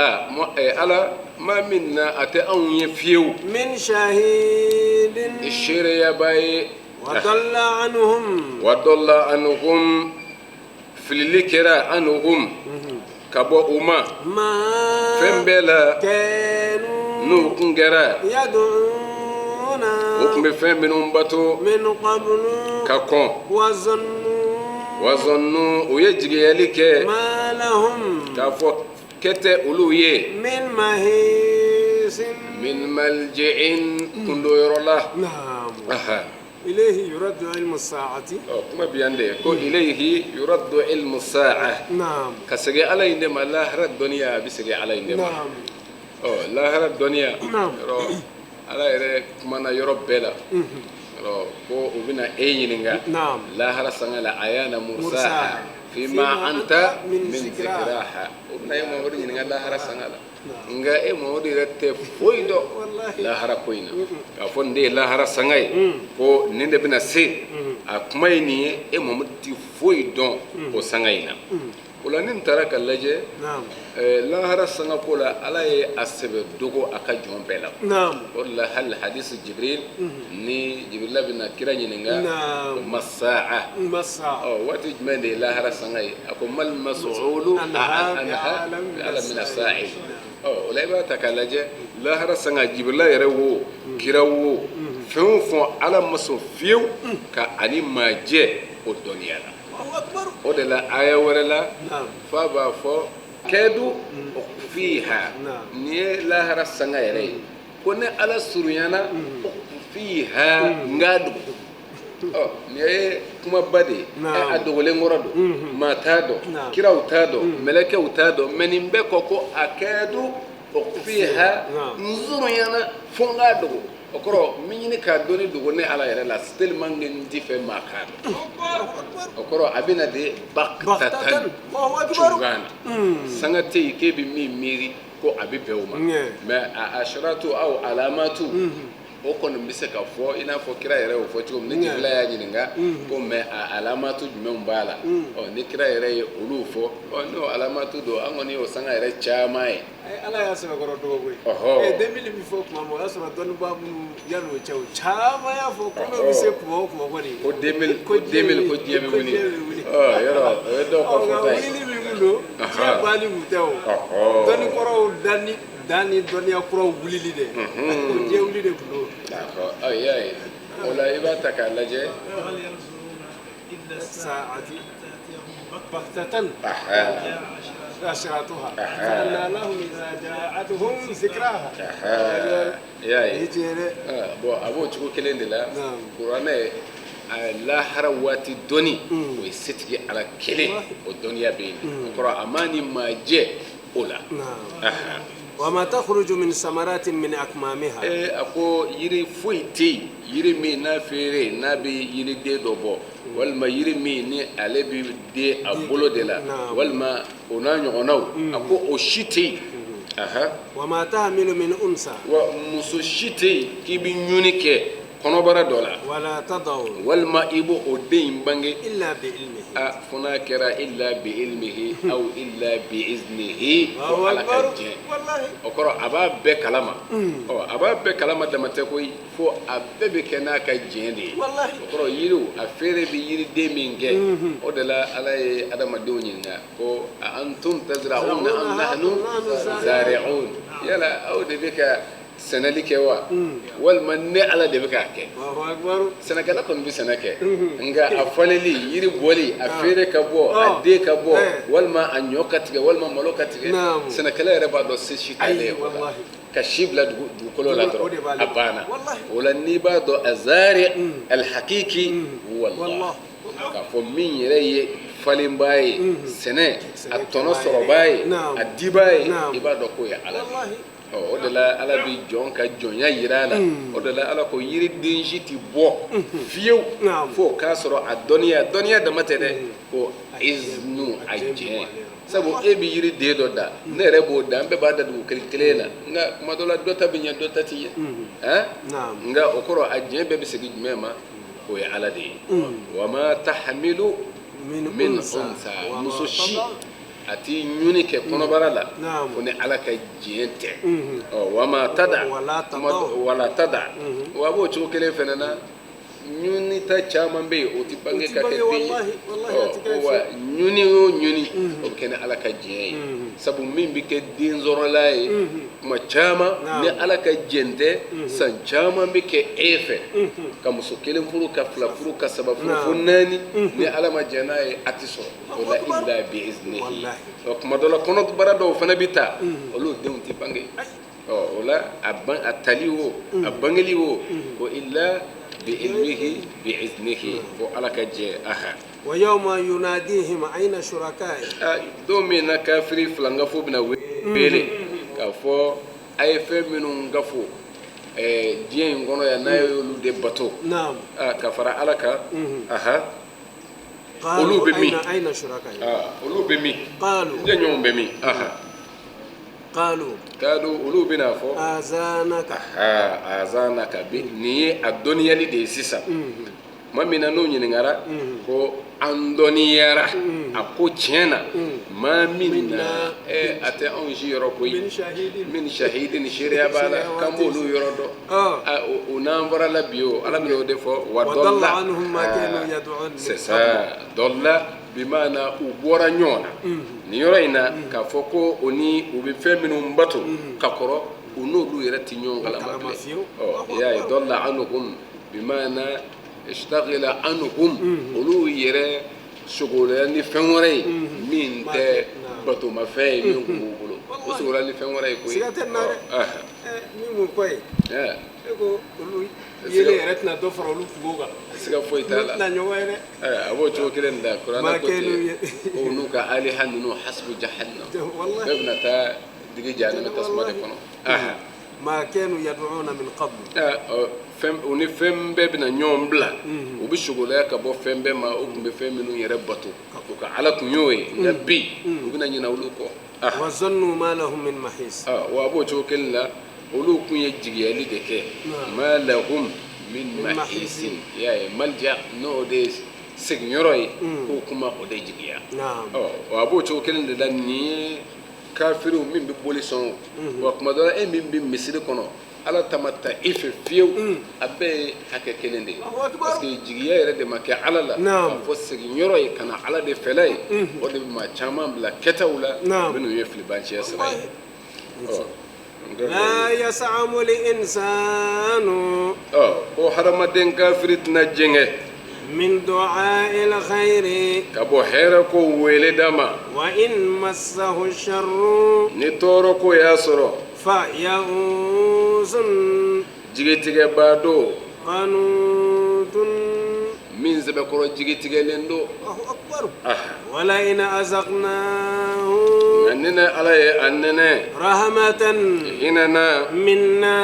Ala ma minna, a tɛ anw ye fiyewu. Min shahidin, seereyaba ye. Wa anhum. Wa dalla anhum, filili kɛra anhum ka bɔ u ma fɛn bɛɛ la n'u kun kɛra u tun bɛ fɛn minnu bato ka kɔn. Wa zannu, u ye jigiyali kɛ k'a fɔ kɛ tɛ olu ye min malji'in kundoyɔrɔ la. إليه يرد علم الساعة. kuma bi yan de ko ilayhi yuraddu ilmu sa'a. نعم. Ka segin Ala in de ma, lahara dɔnniya a bɛ segin Ala in de ma. نعم. Ɔ lahara dɔnniya. نعم. Yɔrɔ Ala yɛrɛ kumana yɔrɔ bɛɛ la. Yɔrɔ ko u bɛna e ɲininka. نعم. Lahara sanga la ayana mursaha fima anta min zikraha. U bɛna e Mamadu ɲininka lahara sanga la. Nka e Mamadu yɛrɛ tɛ foyi dɔn lahara ko in na. K'a fɔ nin de ye lahara sanga ye, ko nin de bɛna se, a kuma ye nin ye, e Mamadu tɛ foyi dɔn o sanga in na. O la ni taara ka lajɛ lahara sanga ko la, Ala ye a sɛbɛ dogo a ka jɔn bɛɛ la. O de la hali hadisi Jibril ni Jibrila bɛna kira ɲininka ko masaa, ɔ waati jumɛn de ye lahara sanga ye, a ko mal mas'ulu anha min as-sa'il. Ɔ o la i b'a ta k'a lajɛ lahara sanga, Jibrila yɛrɛ wo, kira wo, fɛn o fɛn Ala ma sɔn fiyewu ka ani maa jɛ o dɔnniya la. O de la aya wɛrɛ la fa b'a fɔ kɛdu fiha, nin ye lahara sanga yɛrɛ ye, ko ni Ala surunyana fiha n k'a dogo. Ɔ nin ye kumaba de ye, a dogolen kɔrɔ don, maa t'a dɔn, kiraw t'a dɔn, mɛlɛkɛw t'a dɔn, mɛ nin bɛɛ kɔ ko a kɛdu fiha, n surunyana fo n k'a dogo. O kɔrɔ n bɛ ɲini k'a dɔnni dogo ne Ala yɛrɛ la tellement que n ti fɛ maa k'a dɔn. O kɔrɔ a bɛna de bakitatan cogoya na, sanga tɛ yen k'e bɛ min miiri ko a bɛ bɛn o ma, mɛ a asharatu aw alamatu o kɔni bɛ se ka fɔ i n'a fɔ kira yɛrɛ y'o fɔ cogo min, ni Jibila y'a ɲininka ko mɛ a alamatu jumɛnw b'a la, ɔ ni kira yɛrɛ ye olu fɔ, ɔ n'o alamatu don, an kɔni y'o sanga yɛrɛ caman ye. Ala y'a sɛbɛkɔrɔ dɔgɔ koyi. 2000 bɛ fɔ tuma min, o y'a sɔrɔ dɔnnibaa minnu yan'o cɛ o caman y'a fɔ ko n'o bɛ se kuma o kuma kɔni. Ko 2000 ko 2000 ko diɲɛ bɛ wuli. Ɔ yɔrɔ o ye dɔw ka fɔta ye. Wulili min kun don, diɲɛ banni kun tɛ o. Dɔnni kɔrɔw danni danni dɔnniya kuraw wulili de. O diɲɛ wuli de kun don. D'accord, ɔ i y'a ye o la i b'a ta k'a lajɛ. Saati baktatan. أشراطها فأنى لهم إذا جاءتهم ذكراها. I y'a ye bon a b'o cogo kelen de la, kuranɛ lahara waati dɔnni o ye setigi Ala kelen, o dɔnniya bɛ yen, o kɔrɔ a ma ni maa jɛ o la. وما تخرج من ثمرات من أكمامها. A ko yiri foyi tɛ yen, yiri min n'a feere n'a bɛ yiriden dɔ bɔ, walima yiri min ni ale bɛ den a bolo de la, walima o n'a ɲɔgɔnnaw, a ko o si tɛ yen. وما تحمل من أنثى. Wa muso si tɛ yen k'i bɛ ɲuni kɛ kɔnɔbara dɔ la. ولا تضع. Walima i b'o o den in bange. إلا بعلمه. A fo n'a kɛra illa bi ilmihi aw illa bi iznihi, ko Ala ka diɲɛ. O kɔrɔ a b'a bɛɛ kalama. Ɔ a b'a bɛɛ kalama dama tɛ koyi, fo a bɛɛ bɛ kɛ n'a ka diɲɛ de ye. O kɔrɔ yiriw a feere bɛ yiriden min kɛ, o de la Ala ye adamadenw ɲininka ko a antum tazra'una am nahnu zari'un, yala aw de bɛ ka sɛnɛli kɛ wa, walima ne Ala de bɛ k'a kɛ. Sɛnɛkɛla kɔni bɛ sɛnɛ kɛ, nka a faleli, yiri bɔli, a feere ka bɔ, a den ka bɔ, walima a ɲɔ ka tigɛ, walima malo ka tigɛ, sɛnɛkɛla yɛrɛ b'a dɔn se si t'ale ye o la. Ka si bila dugukolo la dɔrɔn a banna. O la n'i b'a dɔn azari alhakiki wallah, k'a fɔ min yɛrɛ ye falenbaa ye, sɛnɛ a tɔnɔ sɔrɔbaa ye, a dibaa ye, i b'a dɔn k'o ye Ala de ye. O de la Ala bɛ jɔn ka jɔnya yira a la. O de la Ala ko yiriden si tɛ bɔ fiyewu fo k'a sɔrɔ a dɔnniya, dɔnniya dama tɛ dɛ, ko iznu a jɛn. Sabu e bɛ yiriden dɔ da, ne yɛrɛ b'o da, an bɛɛ b'a da dugu kelen kelen na, nka kuma dɔ la dɔ ta bɛ ɲɛ, dɔ ta tɛ ɲɛ. Nka o kɔrɔ a jɛn bɛɛ bɛ segin jumɛn ma, o ye Ala de ye. Wa ma tahmilu min unsa, muso si a ti ɲuni kɛ kɔnɔbara la fo ni Ala ka diɲɛ tɛ. Ɔ wa ma tada wala tada, wa a b'o cogo kelen fana na, ɲunita caman bɛ yen o tɛ bange ka kɛ den ye. Wa ɲuni o ɲuni o bɛ kɛ ni Ala ka diɲɛ ye. Sabu min bɛ kɛ den sɔrɔla ye tuma caman ni Ala ka jɛn tɛ, san caman bɛ kɛ e fɛ ka muso kelen furu, ka fila furu, ka saba furu, fo naani, ni Ala ma jɛn n'a ye a tɛ sɔrɔ. O la illa bi iznihi. Ɔ tuma dɔ la kɔnɔbara dɔw fana bɛ ta, olu denw tɛ bange. Ɔ o la a tali o a bangeli o ko illa bi ilmihi bi iznihi, ko Ala ka jɛ. Aha. Wa yawma yunadihim ayna shurakai. Don min na kafiri filangafo bɛna wele k'a fɔ a ye fɛn minnu gafo diɲɛ in kɔnɔ yan, n'a ye olu de bato ka fara Ala kan. Aha. Olu bɛ min? Ayna shurakai. Olu bɛ min? Qalu. Jɛɲɔgɔnw bɛ min? Aha. Qalu. Qalu olu bɛna fɔ azanaka. Aha, azanaka bi nin ye a dɔnniyali de ye sisan. Tuma min na n'o ɲininkara ko an dɔnniyara, a ko tiɲɛ na maa min na a tɛ anw si yɔrɔ koyi. Min shahidin, seereya b'a la k'an b'olu yɔrɔ dɔn. O n'an bɔra la bi o Ala bɛna o de fɔ. Wa dɔlla, c'est ça, dɔlla bi maana u bɔra ɲɔgɔn na nin yɔrɔ in na, k'a fɔ ko o ni u bɛ fɛn minnu bato ka kɔrɔ, u n'olu yɛrɛ tɛ ɲɔgɔn kalama bilen. Ɔ i y'a ye dɔlla anhum bi maana ishtagila anhum, olu yɛrɛ sogola ni fɛn wɛrɛ ye min tɛ batomafɛn ye min tun b'u bolo, o sogola ni fɛn wɛrɛ ye koyi. Siga tɛ nin na dɛ. Min mun kɔ ye, e ko olu yelen yɛrɛ tɛna dɔ fara olu kungo kan. Siga foyi t'a la. Olu tɛna ɲɔgɔn ye dɛ. A b'o cogo kelen de la. Kuranɛ ko ten ko n'u ka aliha ninnu hasbu jahannam, bɛɛ bɛna taa digi jahanama tasuma de kɔnɔ. Ma kanu yad'una min qablu. Fɛn u ni fɛn bɛɛ bɛna ɲɔgɔn bila, u bɛ sogolaya ka bɔ fɛn bɛɛ ma, u tun bɛ fɛn minnu yɛrɛ bato, u ka Ala tun y'o ye, nka bi u bɛna ɲinɛ olu kɔ. Wa zannu ma lahum min mahis. Wa a b'o cogo kelen la, olu tun ye jigiyali de kɛ. Ma lahum min mahisin, i y'a ye malja n'o de ye seginyɔrɔ ye, k'o kuma o de jigiya. Ɔ a b'o cogo kelen de la, nin ye kafiriw min bɛ boli sɔn. Wa tuma dɔ la e min bɛ misiri kɔnɔ, Ala ta ma ta e fɛ fiyewu, a bɛɛ ye hakɛ kelen de ye, parce que jigiya yɛrɛ de ma kɛ Ala la, k'a fɔ seginyɔrɔ ye ka na Ala de fɛla ye, o de bɛ maa caman bila kɛtaw la minnu ye filibanciya sira ye. La yasamu l-insanu. Ko hadamaden kafiri tɛna jɛngɛ min du'a'il khayri, ka bɔ hɛrɛ ko wele da ma. Wa in massahu sharru, ni tɔɔrɔ ko y'a sɔrɔ, fa ya'usun, jigitigɛbaa don, qanutun, min sɛbɛkɔrɔ jigitigɛlen don. Allahu akbar. Wala in azaqnahu, nka ni ne Ala ye a nɛnɛ, rahmatan, hinɛ na, minna,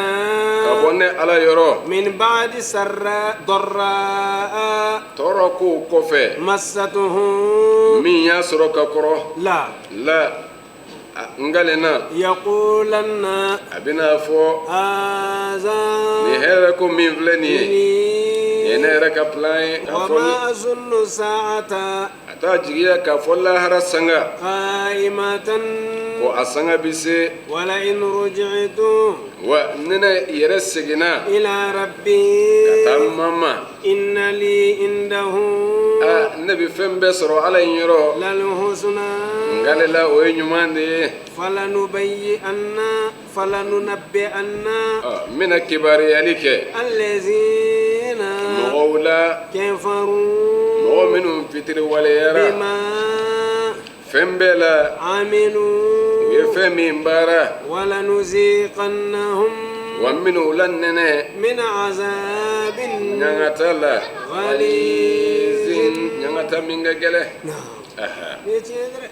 ka bɔ ne Ala yɔrɔ, min ba'di sarra darra, tɔɔrɔ kow kɔfɛ, massatuhu, min y'a sɔrɔ ka kɔrɔ, la la n kalenna, yaqulanna, a bɛna fɔ, haza, nin hɛrɛ ko min filɛ nin ye, nin ye ne yɛrɛ ka plan ye. Wa ma azunnu sa'ata, a t'a jigiya k'a fɔ lahara sanga, qa'imatan, ko a sanga bɛ se, wala in ruji'tu, wa ni ne yɛrɛ seginna, ila rabbi, ka taa n ma ma, inna li indahu, ne bɛ fɛn bɛɛ sɔrɔ Ala in yɔrɔ, lal husna, n kalela o ye ɲuman de ye, falanubayyi'anna falanunabbi'anna, n bɛna kibaruyali kɛ, allazina, mɔgɔw la, kafaru, mɔgɔ minnu fitiriwaleyara, bima, fɛn bɛɛ la, amilu, u ye fɛn min baara, walanuziqannahum, wa minnu la nɛnɛ, min azabin, ɲangata la, ghalizin, ɲangata min ka gɛlɛn. Nin ye tiɲɛ ye dɛ.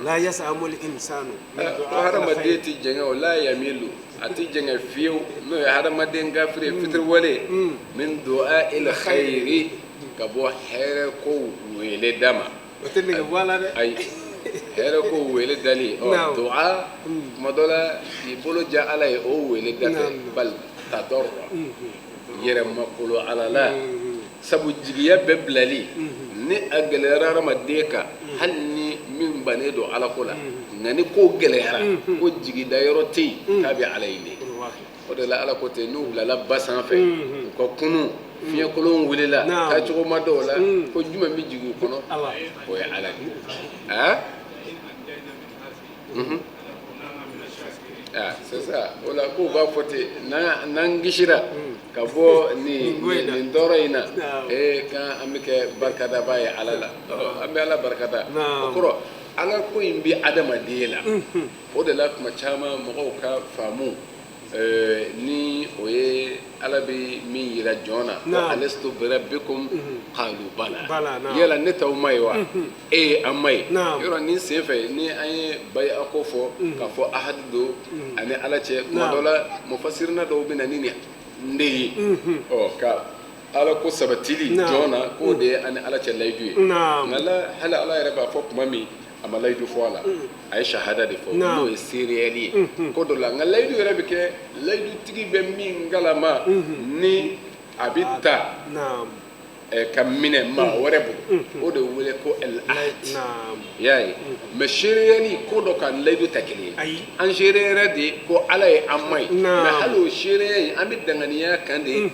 La yasamu l-insanu min ko hadamaden tɛ jɛngɛ o la yamilu, a tɛ jɛngɛ fiyewu, n'o ye hadamaden kafiri fitiriwale, min du'a il khayri, ka bɔ hɛrɛ ko wele da ma. O tɛ nege bɔ a la dɛ. Ayi, hɛrɛ ko wele dali, ɔ du'a tuma dɔ la k'i bolo ja Ala ye o wele da tɛ, bal tadarru, yɛrɛ makolo Ala la, sabu jigiya bɛɛ bilali ni a gɛlɛyara hadamaden kan, hali ni min bannen don Ala ko la, nka ni ko gɛlɛyara ko jigida yɔrɔ tɛ yen k'a bɛ Ala in de. O de la Ala ko ten, n'u bilala ba sanfɛ u ka kunun Fiɲɛkolon wulila, taacogo ma dɔw la, ko jumɛn bɛ jigin u kɔnɔ? O ye Ala de ye. Ah, c'est ça. O la k'u b'a fɔ ten, n'an kisira ka bɔ nin tɔɔrɔ in na, ee, k'an an bɛ kɛ barikadaba ye Ala la. An bɛ Ala barikada. O kɔrɔ, Ala ko in bɛ adamaden la. O de la tuma caman mɔgɔw ka faamu, ni o ye Ala bɛ min yira jɔn na, ko alastu birabbikum qalu bala. Yala ne t'aw ma ye wa? E ye an ma ye. Yɔrɔ nin sen fɛ, ni an ye baya ko fɔ k'a fɔ ahadu don ani Ala cɛ, tuma dɔ la mufasirina dɔw bɛ na ni nin de ye, ɔ, ka Ala ko sabatili jɔn na, k'o de ye ani Ala cɛ layidu ye. Nka la, hali Ala yɛrɛ b'a fɔ tuma min, a ma layidu fɔ a la, a ye shahada de fɔ, n'o ye seereyali ye ko dɔ la. Nka layidu yɛrɛ bɛ kɛ layidutigi bɛ min kalama, ni a bɛ ta ka minɛ maa wɛrɛ bolo, o de wele ko el ahd. I y'a ye? Mais seereyali ko dɔ ka layidu ta kelen ye. An seereyara de ko Ala ye an ma ye, mais hali o seereya in, an bɛ danganiya kan de,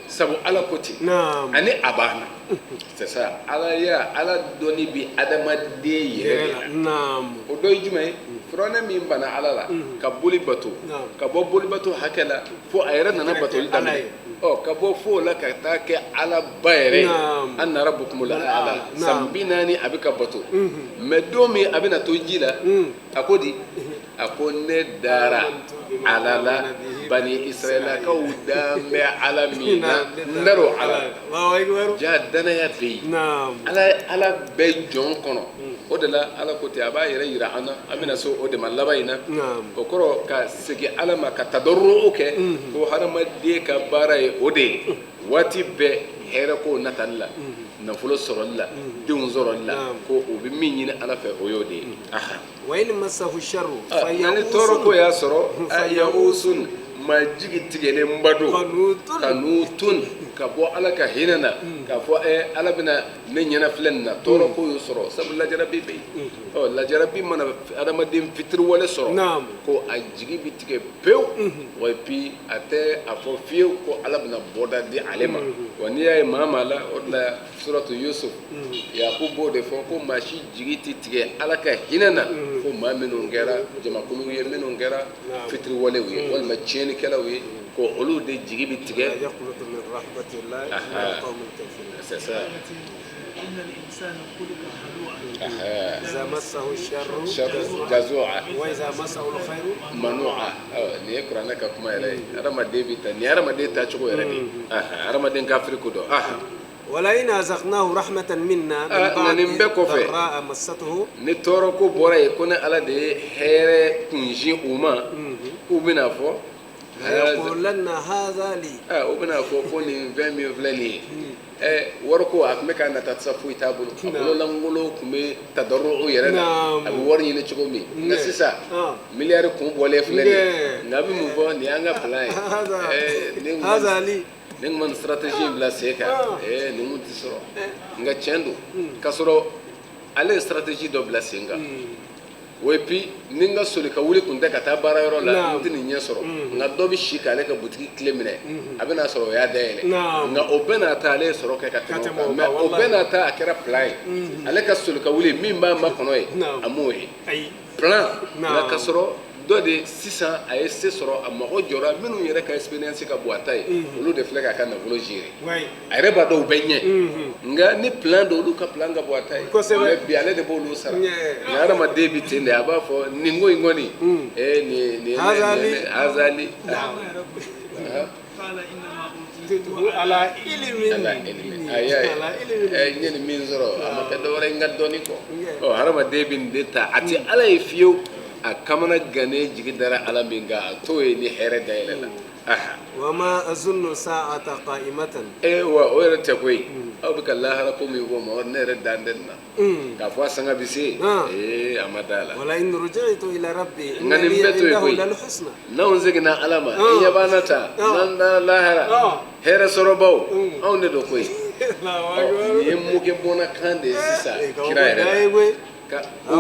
sabu Ala ko ten ani a banna. C'est ça. Ala ya, Ala dɔnni bi adamaden yɛrɛ de la. O dɔ ye jumɛn ye? Firawuna min banna Ala la ka boli bato, ka bɔ boli bato hakɛ la fo a yɛrɛ nana batoli daminɛ, ɔ, ka bɔ fo o la ka taa kɛ Ala ba yɛrɛ ye, ana rabbukumul a'la, san 40 a bɛ ka bato. Mais don min a bɛna to ji la, a ko di? A ko ne dara Ala la, bani Israɛlakaw dan bɛ Ala min na, n dar'o Ala la. Ja danaya bɛ yen. Ala bɛ jɔn kɔnɔ. O de la Ala ko ten, a b'a yɛrɛ yira an na. An bɛna se o de ma laban in na. O kɔrɔ, ka segin Ala ma, ka tadɔrɔ kɛ, ko hadamaden ka baara ye o de ye waati bɛɛ, hɛrɛ ko natali la, nafolo sɔrɔli la, denw sɔrɔli la, ko o bɛ min ɲini Ala fɛ, o y'o de ye. Wa in massahu sharru. Nka ni tɔɔrɔ ko y'a sɔrɔ, ya'usun, maa jigi tigɛlenba don, kanutun, ka bɔ Ala ka hinɛ na, k'a fɔ Ala bɛna ne ɲɛna filɛ nin na. Tɔɔrɔ ko y'o sɔrɔ, sabu lajarabi bɛ yen. Ɔ, lajarabi mana adamaden fitiriwale sɔrɔ, ko a jigi bɛ tigɛ pewu. Wa et puis a tɛ a fɔ fiyewu ko Ala bɛna bɔda di ale ma. Wa n'i y'a ye maa maa la, o de la suratu Yusuf, Yakubu b'o de fɔ ko maa si jigi tɛ tigɛ Ala ka hinɛ na, ko maa minnu kɛra jamakulu ye, minnu kɛra fitiriwalew ye walima tiɲɛnikɛlaw ye, ko olu de jigi bɛ tigɛ. C'est ça. إذا مسه الشر جزوعا وإذا مسه الخير منوعا. Nin ye kuranɛ ka kuma yɛrɛ ye. Hadamaden bɛ ta, nin ye hadamaden tacogo yɛrɛ de ye, hadamaden kafiri ko dɔn. ولئن أذقناه رحمة منا من بعد ضراء مسته. Ni tɔɔrɔ ko bɔra yen, ko ne Ala de ye hɛrɛ kunsin u ma, k'u bɛna fɔ ليقولن هذا لي. U bɛna fɔ ko nin fɛn min filɛ nin ye, wariko a tun bɛ k'a nata sa, foyi t'a bolo, a bololankolon tun bɛ tadɔrɔ yɛrɛ la, a bɛ wari ɲini cogo min. Nka sisan miliyari kun bɔlen filɛ nin ye, nka a bɛ mun fɔ? Nin y'an ka plan ye. Ni kun ma nin stratégie in bila sen kan, nin kun tɛ sɔrɔ. Nka tiɲɛ don, k'a sɔrɔ ale ye stratégie dɔ bila sen kan. O et puis ni n ka soli ka wuli kun tɛ ka taa baarayɔrɔ la, n tɛ nin ɲɛ sɔrɔ. Nka dɔ bɛ si k'ale ka butigi tile minɛ, a bɛna sɔrɔ o y'a dayɛlɛ. Nka o bɛɛ n'a ta, ale ye sɔrɔ kɛ ka tɛmɛ o kan. Mais o bɛɛ n'a ta, a kɛra plan ye. Ale ka soli ka wuli min b'a makɔnɔ ye, a m'o ye plan. Nka ka sɔrɔ dɔ de sisan a ye se sɔrɔ, a mago jɔra minnu yɛrɛ ka expérience ka bon a ta ye, olu de filɛ k'a ka nafolo gérer. A yɛrɛ b'a dɔn u bɛ ɲɛ, nka ni plan don, olu ka plan ka bon a ta ye. Mais bi ale de b'olu sara. Nka hadamaden bi ten de, a b'a fɔ nin ko in kɔni, nin azali ala ilimi, ala ilimi. A y'a ye, n ye nin min sɔrɔ, a ma kɛ dɔwɛrɛ ye n ka dɔnni kɔ. Ɔ, hadamaden bɛ nin de ta, a tɛ Ala ye fiyewu. A kamana gannen jigi dara Ala min kan, a t'o ye ni hɛrɛ dayɛlɛ la. Wa ma azunnu sa'ata qa'imatan. Wa o yɛrɛ tɛ koyi. Aw bɛ ka lahara ko min fɔ ma, ne yɛrɛ dan tɛ nin na. K'a fɔ a sanga bɛ se, a ma da la. Wala in rujaitu ila rabbi. Nka nin bɛɛ to yen koyi. N'anw seginna Ala ma, i ɲɛ b'an na tan, n'an taara lahara, hɛrɛ sɔrɔbaw anw de don koyi. Nin ye mokɛ bɔnna kan de ye sisan kira yɛrɛ la. O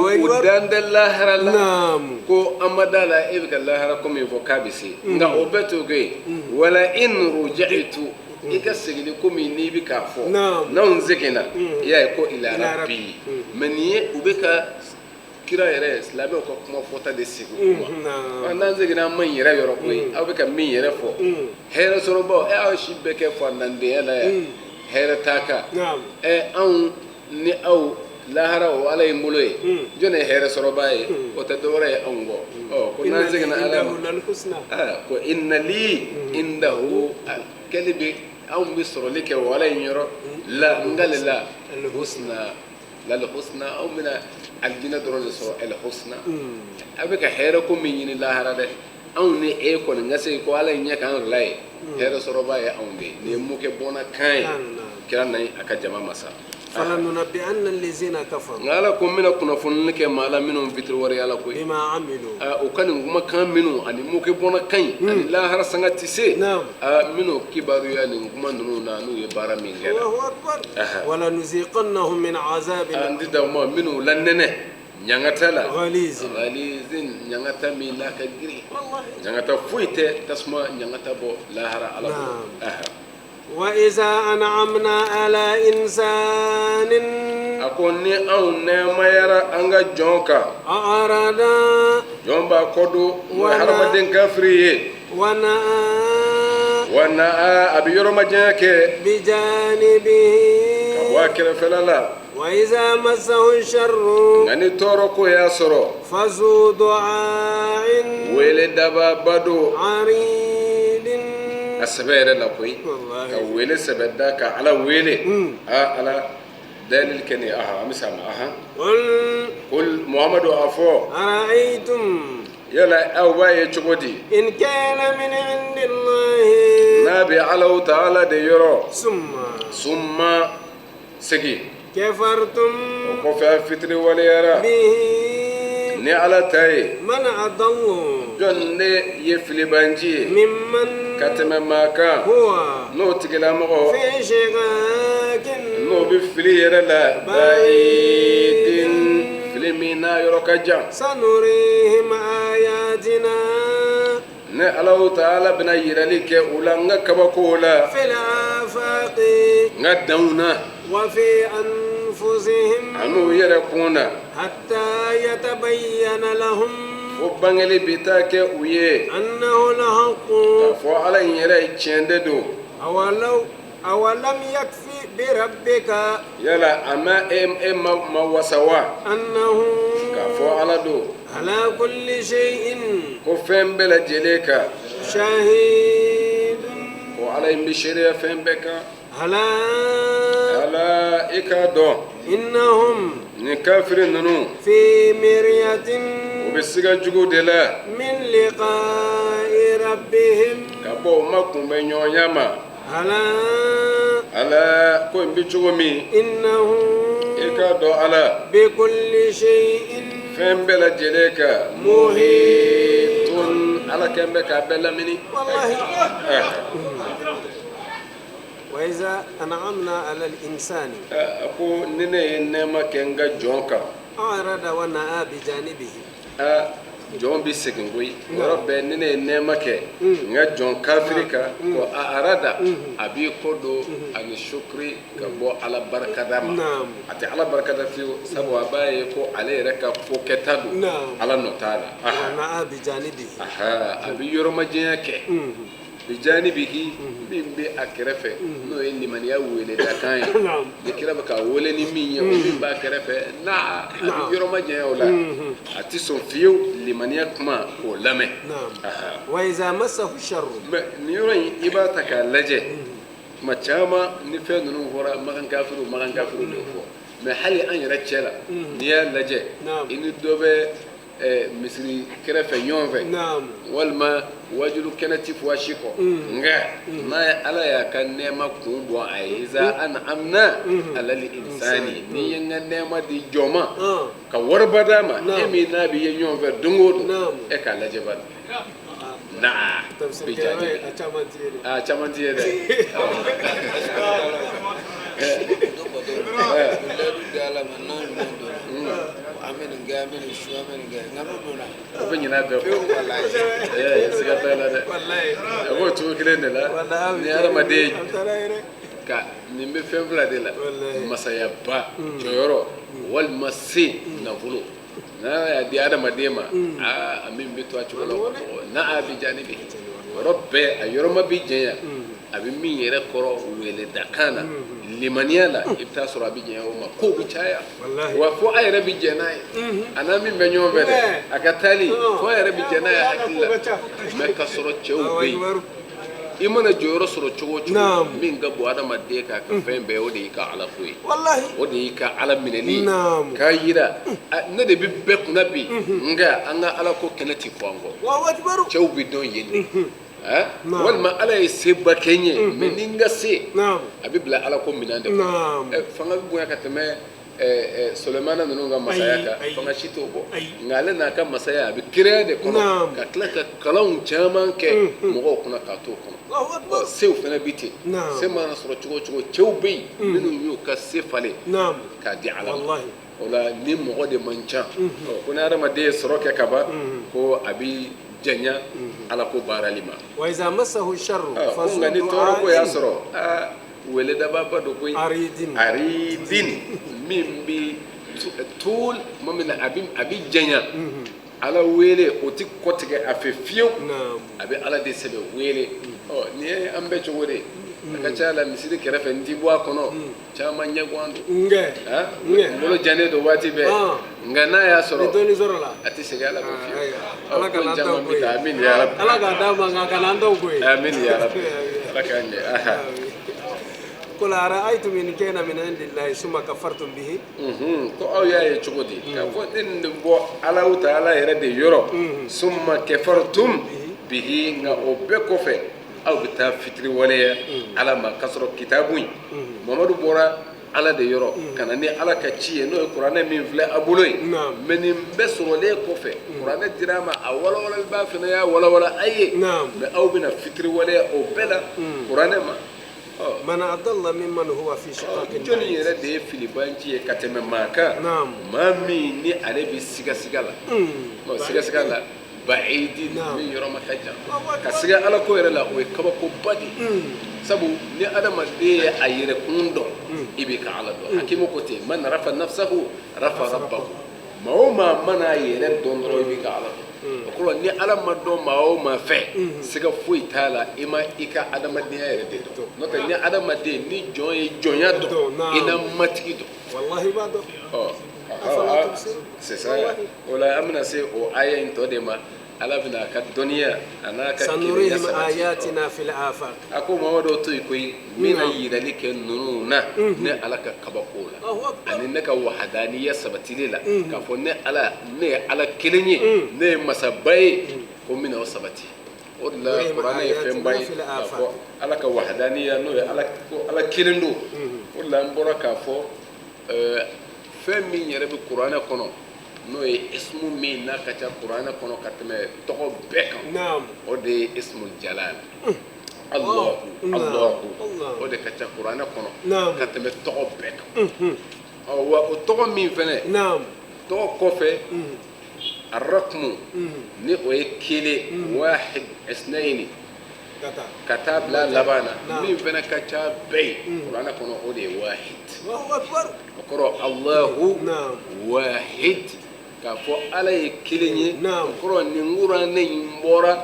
dan tɛ lahara la, ko an ma da la e bɛ ka lahara ko min fɔ k'a bɛ se. Nka o bɛɛ to yen. Wala in rujaitu I ka segin ni ko min n'i bɛ k'a fɔ n'anw seginna i y'a ye ko ila rabbi mais nin ye u bɛ ka kira yɛrɛ silamɛw ka kuma fɔta de segin u ma n'an seginna an ma ɲi yɛrɛ yɔrɔ koyi aw bɛ ka min yɛrɛ fɔ hɛrɛ sɔrɔbaw ɛ aw si bɛɛ kɛ fantandenya la yan hɛrɛ t'a kan ɛ anw ni aw lahara o ala ye n bolo ye jɔn ye hɛrɛ sɔrɔbaa ye o tɛ dɔwɛrɛ ye anw kɔ ɔ ko n'an seginna ala ma ko inna li indahu kɛli bɛ anw bɛ sɔrɔli kɛ o ala in yɔrɔ la n k'ale la husna lal husna anw bɛna alijinɛ dɔrɔn de sɔrɔ al husna a bɛ ka hɛrɛ ko min ɲini lahara dɛ anw ni e kɔni ka segin ko ala in ɲɛ k'an la ye hɛrɛ sɔrɔbaa ye anw de ye nin ye mokɛ bɔnna kan ye kira na a ka jama ma sa فلننبئن الذين كفروا nka ala ko n bɛna kunnafoni kɛ maa la minnu fitiriwaleya la koyi بما عملوا o ka nin kumakan minnu ani mokɛ bɔnna kan in ani lahara sanga tɛ se minnu kibaruya nin kuma ninnu na n'u ye baara min kɛ الله أكبر ولنذيقنهم من عذاب an ti da ma minnu la nɛnɛ ɲangata la غليظ غليظ ɲangata min n'a ka girin ɲangata foyi tɛ tasuma ɲangata bɔ lahara ala bolo وإذا أنعمنا على إنسان أكون أو نعمة يرى أنغا جونكا أعرض جون با كودو وحرمدين كافري ونأى ونأى أبي يرمى جاك بجانبه كواكر فلالا وإذا مسه الشر ناني توركو يا سرو فذو دعاء ولد بدو عريض a sɛbɛ yɛrɛ la koyi ka wele sɛbɛ da ka ala wele a ala dayɛlɛli kɛ nin ye aha an bɛ s'a ma aha qul muhamadu a fɔ ara'aytum yala aw b'a ye cogo di in kana min indillahi n'a bɛ alahu taala de yɔrɔ summa segin kafartum o kɔfɛ a fitiri waleyara bihi ni ala ta ye man adallu jɔn ne ye filibanci ye mimman ka tɛmɛ maa kan n'o tigilamɔgɔ n'o bɛ fili yɛrɛ la ba'idin fili min n'a yɔrɔ ka jan sanurihim ayatina ne Alahu taala bɛna yirali kɛ u la n ka kabakow la fil afaqi n ka danw na wa fi anfusihim an'u yɛrɛ kun na hatta yatabayyana lahum fo bangeli bɛ taa kɛ u ye annahu alhaqqu k'a fɔ ala in yɛrɛ ye tiɲɛ de don awalam yakfi bi rabbika yala a ma e ma wasa wa annahu k'a fɔ ala don ala kulli shay'in ko fɛn bɛɛ lajɛlen kan shahidun ko ala in bɛ seereya fɛn bɛɛ kan ala ala i k'a dɔn innahum nin kafiri ninnu fi miryatin u bɛ siga jugu de la min liqa'i rabbihim ka bɔ u ma kunbɛ ɲɔgɔnya ma ala ala ko in bɛ cogo min innahu i k'a dɔn ala bi kulli shay'in fɛn bɛɛ lajɛlen kan muhitun ala kɛn bɛ k'a bɛɛ lamini wallahi wa iza an'amna ala al-insani a ko ni ne ye nɛɛma kɛ n ka jɔn kan arada wa na'a bi janibihi a jɔn bɛ segin koyi o yɔrɔ bɛɛ ni ne ye nɛɛma kɛ n ka jɔn kafiri kan ko a arada a b'i kɔ don ani sukuri ka bɔ ala barikada ma a tɛ ala barikada fiyewu sabu a b'a ye ko ale yɛrɛ ka ko kɛta don ala nɔ t'a la wa bi janibihi a bɛ yɔrɔmajanya kɛ bijanibihi min bɛ a kɛrɛfɛ n'o ye limaniya weledakan ye ni kira bɛ k'a wele ni min ye o min b'a kɛrɛfɛ n'a a bɛ yɔrɔ majanya o la a tɛ sɔn fiyewu limaniya kuma k'o lamɛn. wa iza masahu sharru mɛ nin yɔrɔ in i b'a ta k'a lajɛ tuma caman ni fɛn ninnu fɔra makan kafiriw de fɔ mɛ hali an yɛrɛ cɛ la n'i y'a lajɛ i ni dɔ bɛ misiri kɛrɛfɛ ɲɔgɔn fɛ walima wajulu kɛnɛ ti fɔ a si kɔ nka n'a ye ala y'a ka nɛɛma kun bɔ a ye iza an'amna alal insani n'i ye n ka nɛɛma di jɔn ma ka wariba d'a ma e min n'a bɛ ye ɲɔgɔn fɛ don o don e k'a lajɛ bani naa bi jaabi a caman ti ye dɛ. nin kɛ, an bɛ nin su, an bɛ nin kɛ, nka n'o donna o bɛ ɲinɛ a bɛɛ kɔ. Pewu, walayi. Ee, siga t'a la dɛ. Walayi. A b'o cogo kelen de la. Walayi, a bɛ ni taa hadamaden a bɛ taa n'a ye dɛ. Ka nin bɛ fɛn fila de la: Walayi. masayaba jɔyɔrɔ walima se nafolo. N'a y'a di hadamaden ma, aa, a min bɛ to a cogo la, n'a a bɛ diya ne de yɔrɔ bɛɛ, a yɔrɔ ma bɛ janya, a bɛ min yɛrɛ kɔrɔ weledakan na limaniya la, i bɛ taa sɔrɔ a bɛ janya o ma, kow bɛ caya. Walahi. Wa fo a yɛrɛ bɛ jɛn n'a ye, a n'a min bɛ ɲɔgɔn fɛ dɛ, a ka taali, fo a yɛrɛ bɛ jɛn n'a ye hakili la. Mɛ ka sɔrɔ cɛw bɛ yen, i mana jɔyɔrɔ sɔrɔ cogo o cogo, min ka bon adamaden kan ka fɛn bɛɛ, o de y'i ka ala ko ye. Walahi. O de y'i ka ala minɛli ye. K'a yira ne de bɛ bɛɛ kunna bi, nka an ka ala ko kɛnɛ ti fɔ an kɔ. Allahu akbar. Cɛw bɛ dɔn yen de. Walima ala ye seba kɛ n ye, mɛ ni n ka se, a bɛ bila ala ko minɛn de kɔnɔ. Fanga bɛ bonya ka tɛmɛ Solomana ninnu ka masaya Ayi, kan? Ayi. Fanga si t'o bɔ. Ayi. Nka ale n'a ka masaya, a bɛ kireya de kɔnɔ, ka tila ka kalanw caman kɛ mɔgɔw kunna k'a t'o kɔnɔ. Allahu akbar. Ɔ, sew fana bi ten. Se mana sɔrɔ cogo o cogo, cɛw bɛ yen minnu y'u ka se falen k'a di ala ma. Walahi. O la, ni mɔgɔ de man ca. Ɔ, ko ni hadamaden ye sɔrɔ kɛ ka ban, ko a bi janya ala ko baarali ma. Wa iza massahu sharru Ɔ, ko fa nka ni tɔɔrɔ ko y'a du'ain sɔrɔ, aa, weledababa don koyi. Aridin. Aridin, min bi tuul tuma min na, a bi janya ala wele, o ti kɔtigɛ a fɛ fiyewu. A bɛ ala de sɛbɛ wele. Ɔ, nin ye an bɛɛ cogo de ye. A ka ca la, misiri kɛrɛfɛ, n ti bɔ a kɔnɔ, caman ɲɛguwan don. Ngɛ. Han? Ngɛ. Bolo jannen don waati bɛɛ. Nka n'a y'a Ni sɔrɔ, dɔɔni sɔrɔ la, a tɛ segin ala kɔ fiyewu. Ayiwa. Ɔ, Ala ko kana an taw caman ko bɛ ye. taa. Amin ya rabbi. Ala k'a d'an ma, nka kana an taw ko ye. Amin ya rabbi, ala k'an ɲɛ. Aha. Qul ara'aytum in kana min indillahi summa kafartum bihi. Ko aw y'a ye cogo di k'a fɔ ne nin bɔ Alahu taala yɛrɛ de yɔrɔ, summa kafartum bihi, nka o bɛɛ kɔfɛ aw bɛ taa fitiri waleya ala ma, k'a sɔrɔ kitabu in, Mamadu bɔra ala de yɔrɔ ka na ni ala ka ci ye, n'o ye kuranɛ min filɛ a bolo ye. Mɛ nin bɛɛ sɔrɔlen kɔfɛ, kuranɛ dira a ma, a walawalaliba fana y'a walawala a ye, mɛ aw bɛna fitiri waleya o bɛɛ la kuranɛ ma. Ɔ, Man adalla mimman huwa fi shiqaqin jɔnni ba'id. yɛrɛ de ye filibanci ye ka tɛmɛ maa kan, maa min ni ale bɛ sigasiga la? Ɔ, sigasiga la, ba'idi, min yɔrɔ ma ka jan. Ka siga ala ko yɛrɛ la, o ye kabakoba de ye, sabu ni adamaden ye a yɛrɛkun dɔn, i b'i ka ala dɔn. Hakimu ko ten: man rafa nafsahu rafa rabbahu. Maa o maa mana a yɛrɛ dɔn dɔrɔn, i b'i ka ala dɔn. O kɔrɔ, ni ala ma dɔn maa o maa fɛ, siga foyi t'a la, i ma i ka adamadenya yɛrɛ de dɔn. N'o tɛ, ni adamaden ni jɔn ye jɔnya dɔn, i na matigi dɔn. Wallahi b'a dɔn. Ɔ, Afala tubsirun. C'est ça. O la, an bɛna se o aya in tɔ de ma. Ala bɛna a ka dɔnniya a n'a ka kelenya sanurihim sabati. ayatina fil afaq. A ko Mamadu, o to yen koyi, n bɛna yirali kɛ ninnu na, ne ala ka kabako la, Allahu akbar. ani ne ka wahadaniya sabatili la, k'a fɔ ne ala, ne ye ala kelen ye, ne ye masaba ye, ko n bɛna o sabati. O de la, Nurihim kuranɛ ye fɛnba ye ayatina fil k'a afaq. fɔ ala ka wahadaniya, n'o ye ala ko ala kelen don. O de la, an bɔra k'a fɔ fɛn min yɛrɛ bɛ kuranɛ kɔnɔ, n'o ye ismu min n'a ka ca kuranɛ kɔnɔ ka tɛmɛ tɔgɔ bɛɛ kan, o de ye ismul jalal, Allahu. Allahu. Allah. O de ka ca kuranɛ kɔnɔ ka tɛmɛ tɔgɔ bɛɛ kan. Ɔ, wa o tɔgɔ min fɛnɛ, tɔgɔ kɔfɛ, arrakumu, ni o ye kelen, wahid, isnaini, Ka taa. ka taa bila laban na, min fɛnɛ ka ca bɛɛ ye kuranɛ kɔnɔ, o de ye wahid. Allahu akbar. O kɔrɔ, Allahu wahid, k'a fɔ ala ye kelen ye. O kɔrɔ, nin kuranɛ in bɔra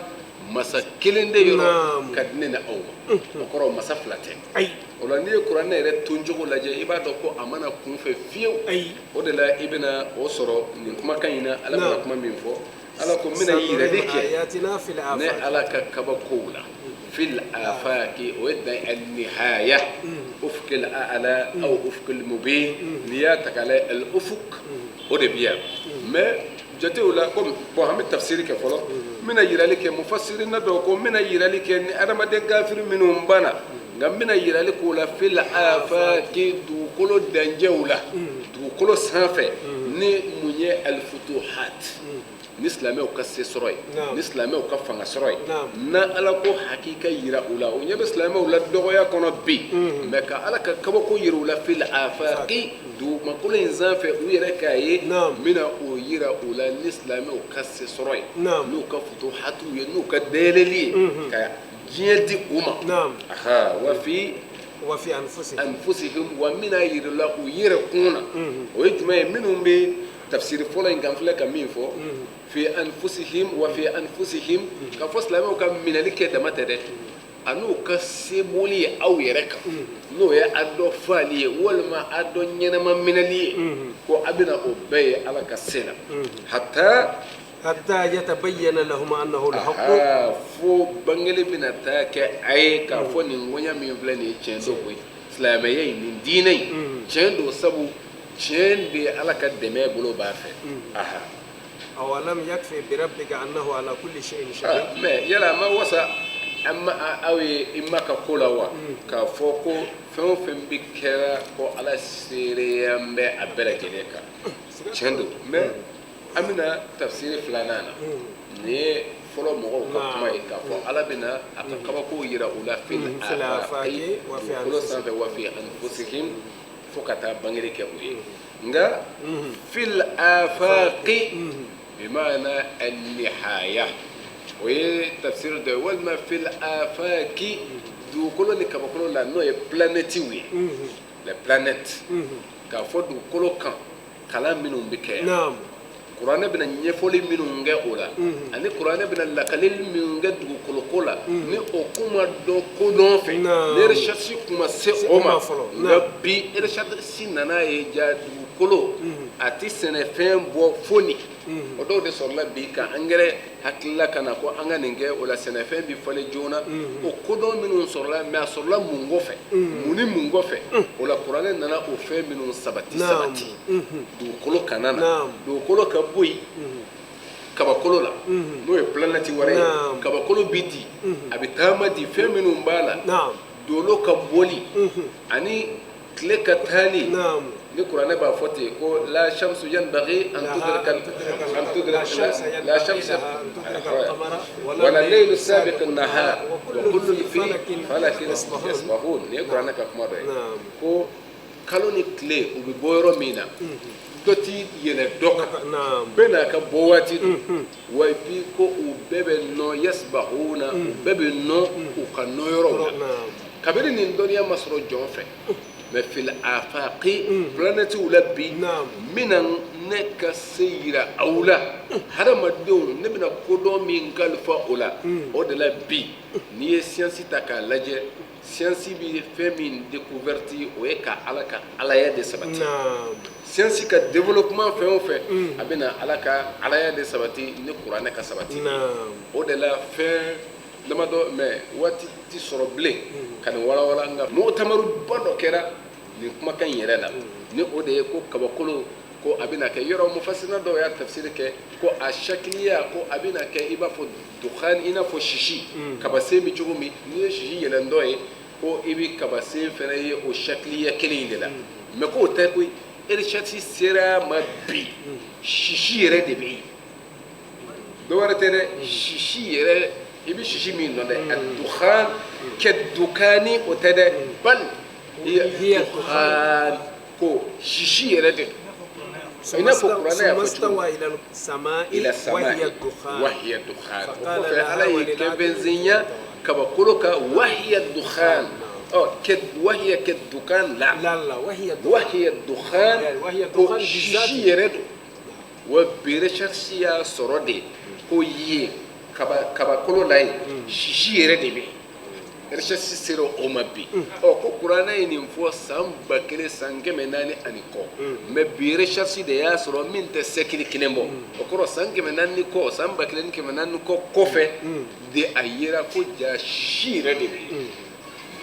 masa kelen de yɔrɔ ka di ne ni aw ma. O kɔrɔ, masa fila tɛ. Ayi. O la, n'i ye kuranɛ yɛrɛ toncogo lajɛ, i b'a dɔn ko a mana kun fɛ fiyewu. Ayi. O de la, i bɛna o sɔrɔ nin kumakan in na, ala bɛna kuma min fɔ. Ala ko n bɛna yirali sanurihim kɛ ayatina fil ne afaq. ala ka kabakow la, fil afaqi, o ye dan al nihaya, ufuk al a'la aw ufuk al mubin. N'i y'a ta k'a lajɛ, al ufuk, o de bi yan. Mais jatew la, comme bon, an bɛ tafsiri kɛ fɔlɔ. N bɛna yirali kɛ, mufassirina dɔw ko n bɛna yirali kɛ ni adamaden kafiri minnu banna, nka n bɛna yirali k'o la, fil afaqi, dugukolo danjɛw la, dugukolo Dugukolo sanfɛ ni mun ye alfutuhat, ni silamɛw ka se sɔrɔ ye, ni silamɛw ka fanga sɔrɔ ye, na Ala ko hakika yira u la. U ɲɛ bɛ silamɛw la dɔgɔya kɔnɔ bi, mais ka Ala ka kabako yira u la fil afaqi, dugumakolo in sanfɛ, u yɛrɛ k'a ye, n bɛna o yira u la ni silamɛw ka se sɔrɔ ye, n'u ka futuhatiw ye, n'u ka dayɛlɛli ye ka diɲɛ di u ma. Aha, wa fi wa fi anfusihim anfusihim, wa n bɛna yira u la u yɛrɛ kun na. O ye jumɛn ye? Minnu bɛ tafsiri fɔlɔ in kan filɛ ka min fɔ, fi anfusihim, wa fi anfusihim, k'a fɔ silamɛw ka minɛli kɛ dama tɛ dɛ, an'u ka seboli ye aw yɛrɛ kan, n'o ye a dɔ faali ye walima a dɔ ɲɛnama minɛli ye, ko a bɛna o bɛɛ ye Ala ka se la, hatta hatta yatabayyana lahum annahu alhaq, fo bangeli bɛna taa kɛ a ye k'a fɔ nin ŋɔɲa min filɛ nin ye tiɲɛ don koyi, silamɛya in, nin diinɛ in tiɲɛ don, sabu tiɲɛ de Ala ka dɛmɛ bolo b'a fɛ. Aha. Awalam yakfi bi rabbika annahu ala kulli shay'in shahid. Mais yala a ma wasa an ma aw ye i ma ka ko la wa, k'a fɔ ko fɛn o fɛn bɛ kɛra ko Ala seereya bɛ a bɛɛ lajɛlen kan, tiɲɛ don. Mais an bɛna tafsiri filanan na, nin ye fɔlɔ mɔgɔw ka kuma ye k'a fɔ Ala bɛna a ka kabakow yira u la fil afaqi, dugukolo sanfɛ, wa fi anfusihim, fo ka taa bangeli kɛ u ye. Nka fil afaqi bimaana an-nihaya, o ye tafsiri dɔ ye, walima fil afaqi, dugukolo ni kabakolo la, n'o ye planètes ye, les planètes, k'a fɔ dugukolo kan kalan minnu bɛ kɛ yan, kuranɛ bɛna ɲɛfɔli minnu kɛ o la, ani kuranɛ bɛna lakaleli minnu kɛ dugukolo ko la, ni o kuma dɔn kodɔn fɛ, ni recherche kuma se o ma. Nka bi recherche nana ye ja dugukolo a tɛ sɛnɛfɛn bɔ fo nin, o dɔw de sɔrɔla bi ka angɛrɛ hakilila ka na ko an ka nin kɛ o la, sɛnɛfɛn bɛ falen joona. O kodɔn minnu sɔrɔla, mais a sɔrɔla mun kɔfɛ, mun ni mun kɔfɛ? O la kuranɛ nana o fɛn minnu sabati sabati dugukolo kana na, dugukolo ka bɔ yen kabakolo la, n'o ye planète wɛrɛ ye, kabakolo bi di, a bɛ taama di, fɛn minnu b'a la, dolo ka bɔli ani tile ka taali. Ni kuranɛ b'a fɔ ten ko la shamsu yanbaghi an tudrika la shamsa wala laylu sabiqu an-nahar wa kullun fi falakin yasbahun. Nin ye kuranɛ ka kuma dɔ ye ko kalo ni tile u bɛ bɔ yɔrɔ min na, dɔ ti yɛlɛ dɔ kan, bɛɛ n'a ka bɔ waati don, wa et puis ko u bɛɛ bɛ nɔ, yasbahuna, u bɛɛ bɛ nɔ u ka nɔ yɔrɔw la. Kabini nin dɔnniya ma sɔrɔ jɔn fɛ, mais fil afaqi, planète la bi, n bɛna ne ka se yira aw la, hadamadenw, ne bɛna kodɔn min kalifa o la. O de la bi n'i ye science ta k'a lajɛ, science bɛ fɛn min découverte, o ye ka Ala ka alaya de sabati. Science ka développement fɛn o fɛn, a bɛna Ala ka alaya de sabati ni kuranɛ ka sabati. O de la fɛn damadɔ, mais waati ti sɔrɔ bilen ka nin walawala. Nka mɔgɔtamaruba dɔ kɛra nin kumakan in yɛrɛ la, ni o de ye ko kabakolo ko a bɛna kɛ yɔrɔ, mufasirina dɔw y'a tafsiri kɛ ko a shakiliya ko a bɛna kɛ i b'a fɔ dukhan, i n'a fɔ sisi, kabasen bɛ cogo min, n'i ye sisi yɛlɛntɔ ye ko i bɛ kabasen fana ye o shakiliya kelen in de la. Mais k'o tɛ koyi, recherche sera ma bi, sisi yɛrɛ de bɛ yen, dɔ wɛrɛ tɛ dɛ, sisi yɛrɛ, i bɛ sisi min dɔn dɛ, dukhan kɛ dukani o tɛ dɛ, bal dukhan ko sisi yɛrɛ de don, i n'a fɔ kuranɛ y'a fɔ cogo min, ila samai wahiya dukhan. O kɔfɛ Ala ye kɛfɛnsenya kabakolo kan, wahiya dukhan, ɔ kɛ wahiya kɛ dukhan la, wahiya dukhan ko sisi yɛrɛ don. Wa bi recherche y'a sɔrɔ de ko yen kabakolo la yen sisi yɛrɛ de bɛ yen, recherche sera o ma bi. Ɔ ko kuranɛ ye nin fɔ san 1000 san 400 ani kɔ, mais bi recherche de y'a sɔrɔ min tɛ siècle kelen bɔ, o kɔrɔ san 400 ni kɔ, san 1400 ni kɔ kɔfɛ de a yera ko ja sisi yɛrɛ de bɛ yen.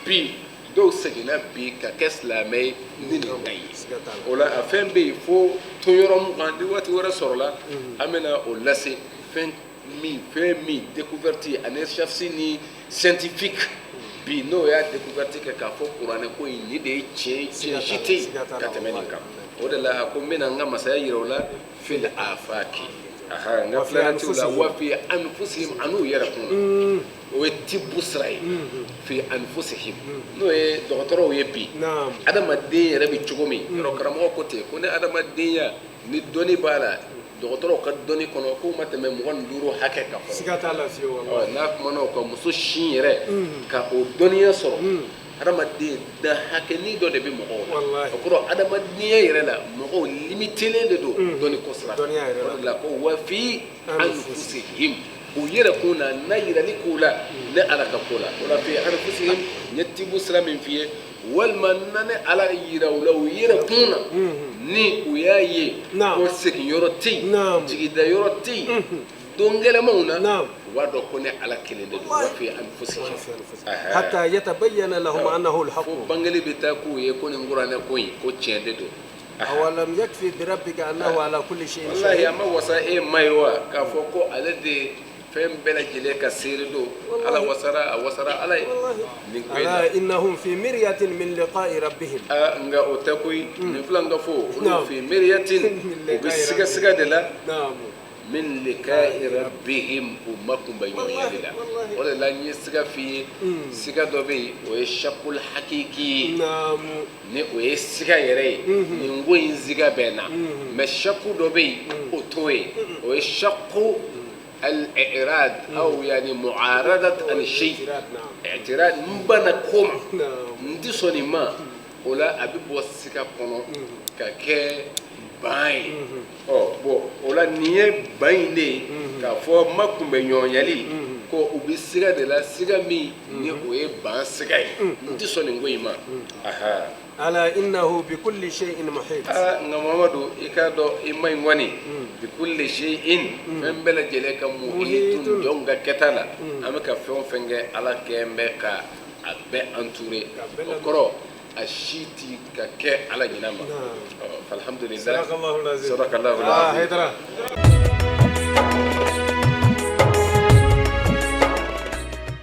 Bi dɔw seginna bi ka kɛ silamɛ ye ni nin ta ye. O la a fɛn bɛ yen fo tonyɔrɔ 20, ni waati wɛrɛ sɔrɔla an bɛna o lase, fɛn min découverte ani recherche ni scientifique bi n'o y'a découverte kɛ k'a fɔ kuranɛ ko in nin de ye tiɲɛ, tiɲɛ si tɛ yen ka tɛmɛ nin kan. O de la a ko n bɛna n ka masaya yira u la fil afaki, aha, n ka planète la, wa fi anfusihim, an'u yɛrɛ kun. O ye tibu sira ye, fi anfusihim, n'o ye dɔgɔtɔrɔw ye bi. Adamaden yɛrɛ bɛ cogo min yɔrɔ, karamɔgɔ ko ten ko ni adamadenya ni dɔnni b'a la, dɔgɔtɔrɔw ka dɔnni kɔnɔ k'o ma tɛmɛ 25 hakɛ kan fɔlɔ. Siga t'a la fiyewu. Ɔ, n'a kumana o kan, muso sin yɛrɛ ka o dɔnniya sɔrɔ, adamaden da hakɛnin dɔ de bɛ mɔgɔw la. O kɔrɔ, adamadenya yɛrɛ la, mɔgɔw limitelen de don dɔnni ko sira. Dɔnniya yɛrɛ la. O de la ko wa fi anfusihim, u yɛrɛ kun na, n'a yirali k'u la ne Ala ka ko la. O la fi anfusihim, n ye tibu sira min f'i ye, walima na ne Ala yira u la u yɛrɛ kun na, ni u y'a ye ko segin yɔrɔ tɛ yen, jigida yɔrɔ tɛ yen don gɛlɛmanw na, u b'a dɔn ko ne Ala kelen de don. Wa fi anfusihim hatta yatabayyana lahum annahu al-haqq. Fo bangeli bɛ taa k'u ye ko nin kuranɛ ko in ko tiɲɛ de don. Awalam yakfi bi rabbika annahu ala kulli shay'in shahid. Wallahi, a ma wasa e ma ye wa k'a fɔ ko ale de fɛn bɛɛ lajɛlen ka seere don? Ala wasara, a wasara Ala ye nin ko in na. Ala innahum fi miryatin min liqa'i rabbihim. Aa, nka o tɛ koyi, nin filan ka fɔ olu fi miryatin, u bɛ siga siga de la, min liqa'i rabbihim, u ma kunbɛ ɲɔgɔnyali la. O de la n ye siga f'i ye, siga dɔ bɛ yen, o ye shakul hakiki ye, ni o ye siga yɛrɛ ye, nin ko in siga bɛ n na. Mais shaku dɔ bɛ yen, o t'o ye, o ye shaku al-i'rad aw yani mu'aradat an shay, i'tirad, n banna ko ma, n ti sɔn nin ma. O la a bɛ bɔ siga kɔnɔ ka kɛ ban ye. Ɔ bɔn, o la nin ye ban in de ye k'a fɔ ma kunbɛ ɲɔgɔnyali ko u bɛ siga de la, siga min ni o ye ban siga ye, n ti sɔn nin ko in ma, aha. Ala innahu bi kulli shay'in muhit. Aa, nka Muhamadu, i k'a dɔn i ma ɲi kɔni, bi kulli shay'in, fɛn bɛɛ lajɛlen ka, muhitun, jɔnw ka kɛta la, an bɛ ka fɛn o fɛn kɛ, Ala kɛn bɛ ka a bɛɛ entouré. O kɔrɔ, a si ti ka kɛ Ala ɲinɛ ma. Ɔ, alhamdulillah. Sadakallahu lazim. Sadakallahu Ah, lazim. Haidara.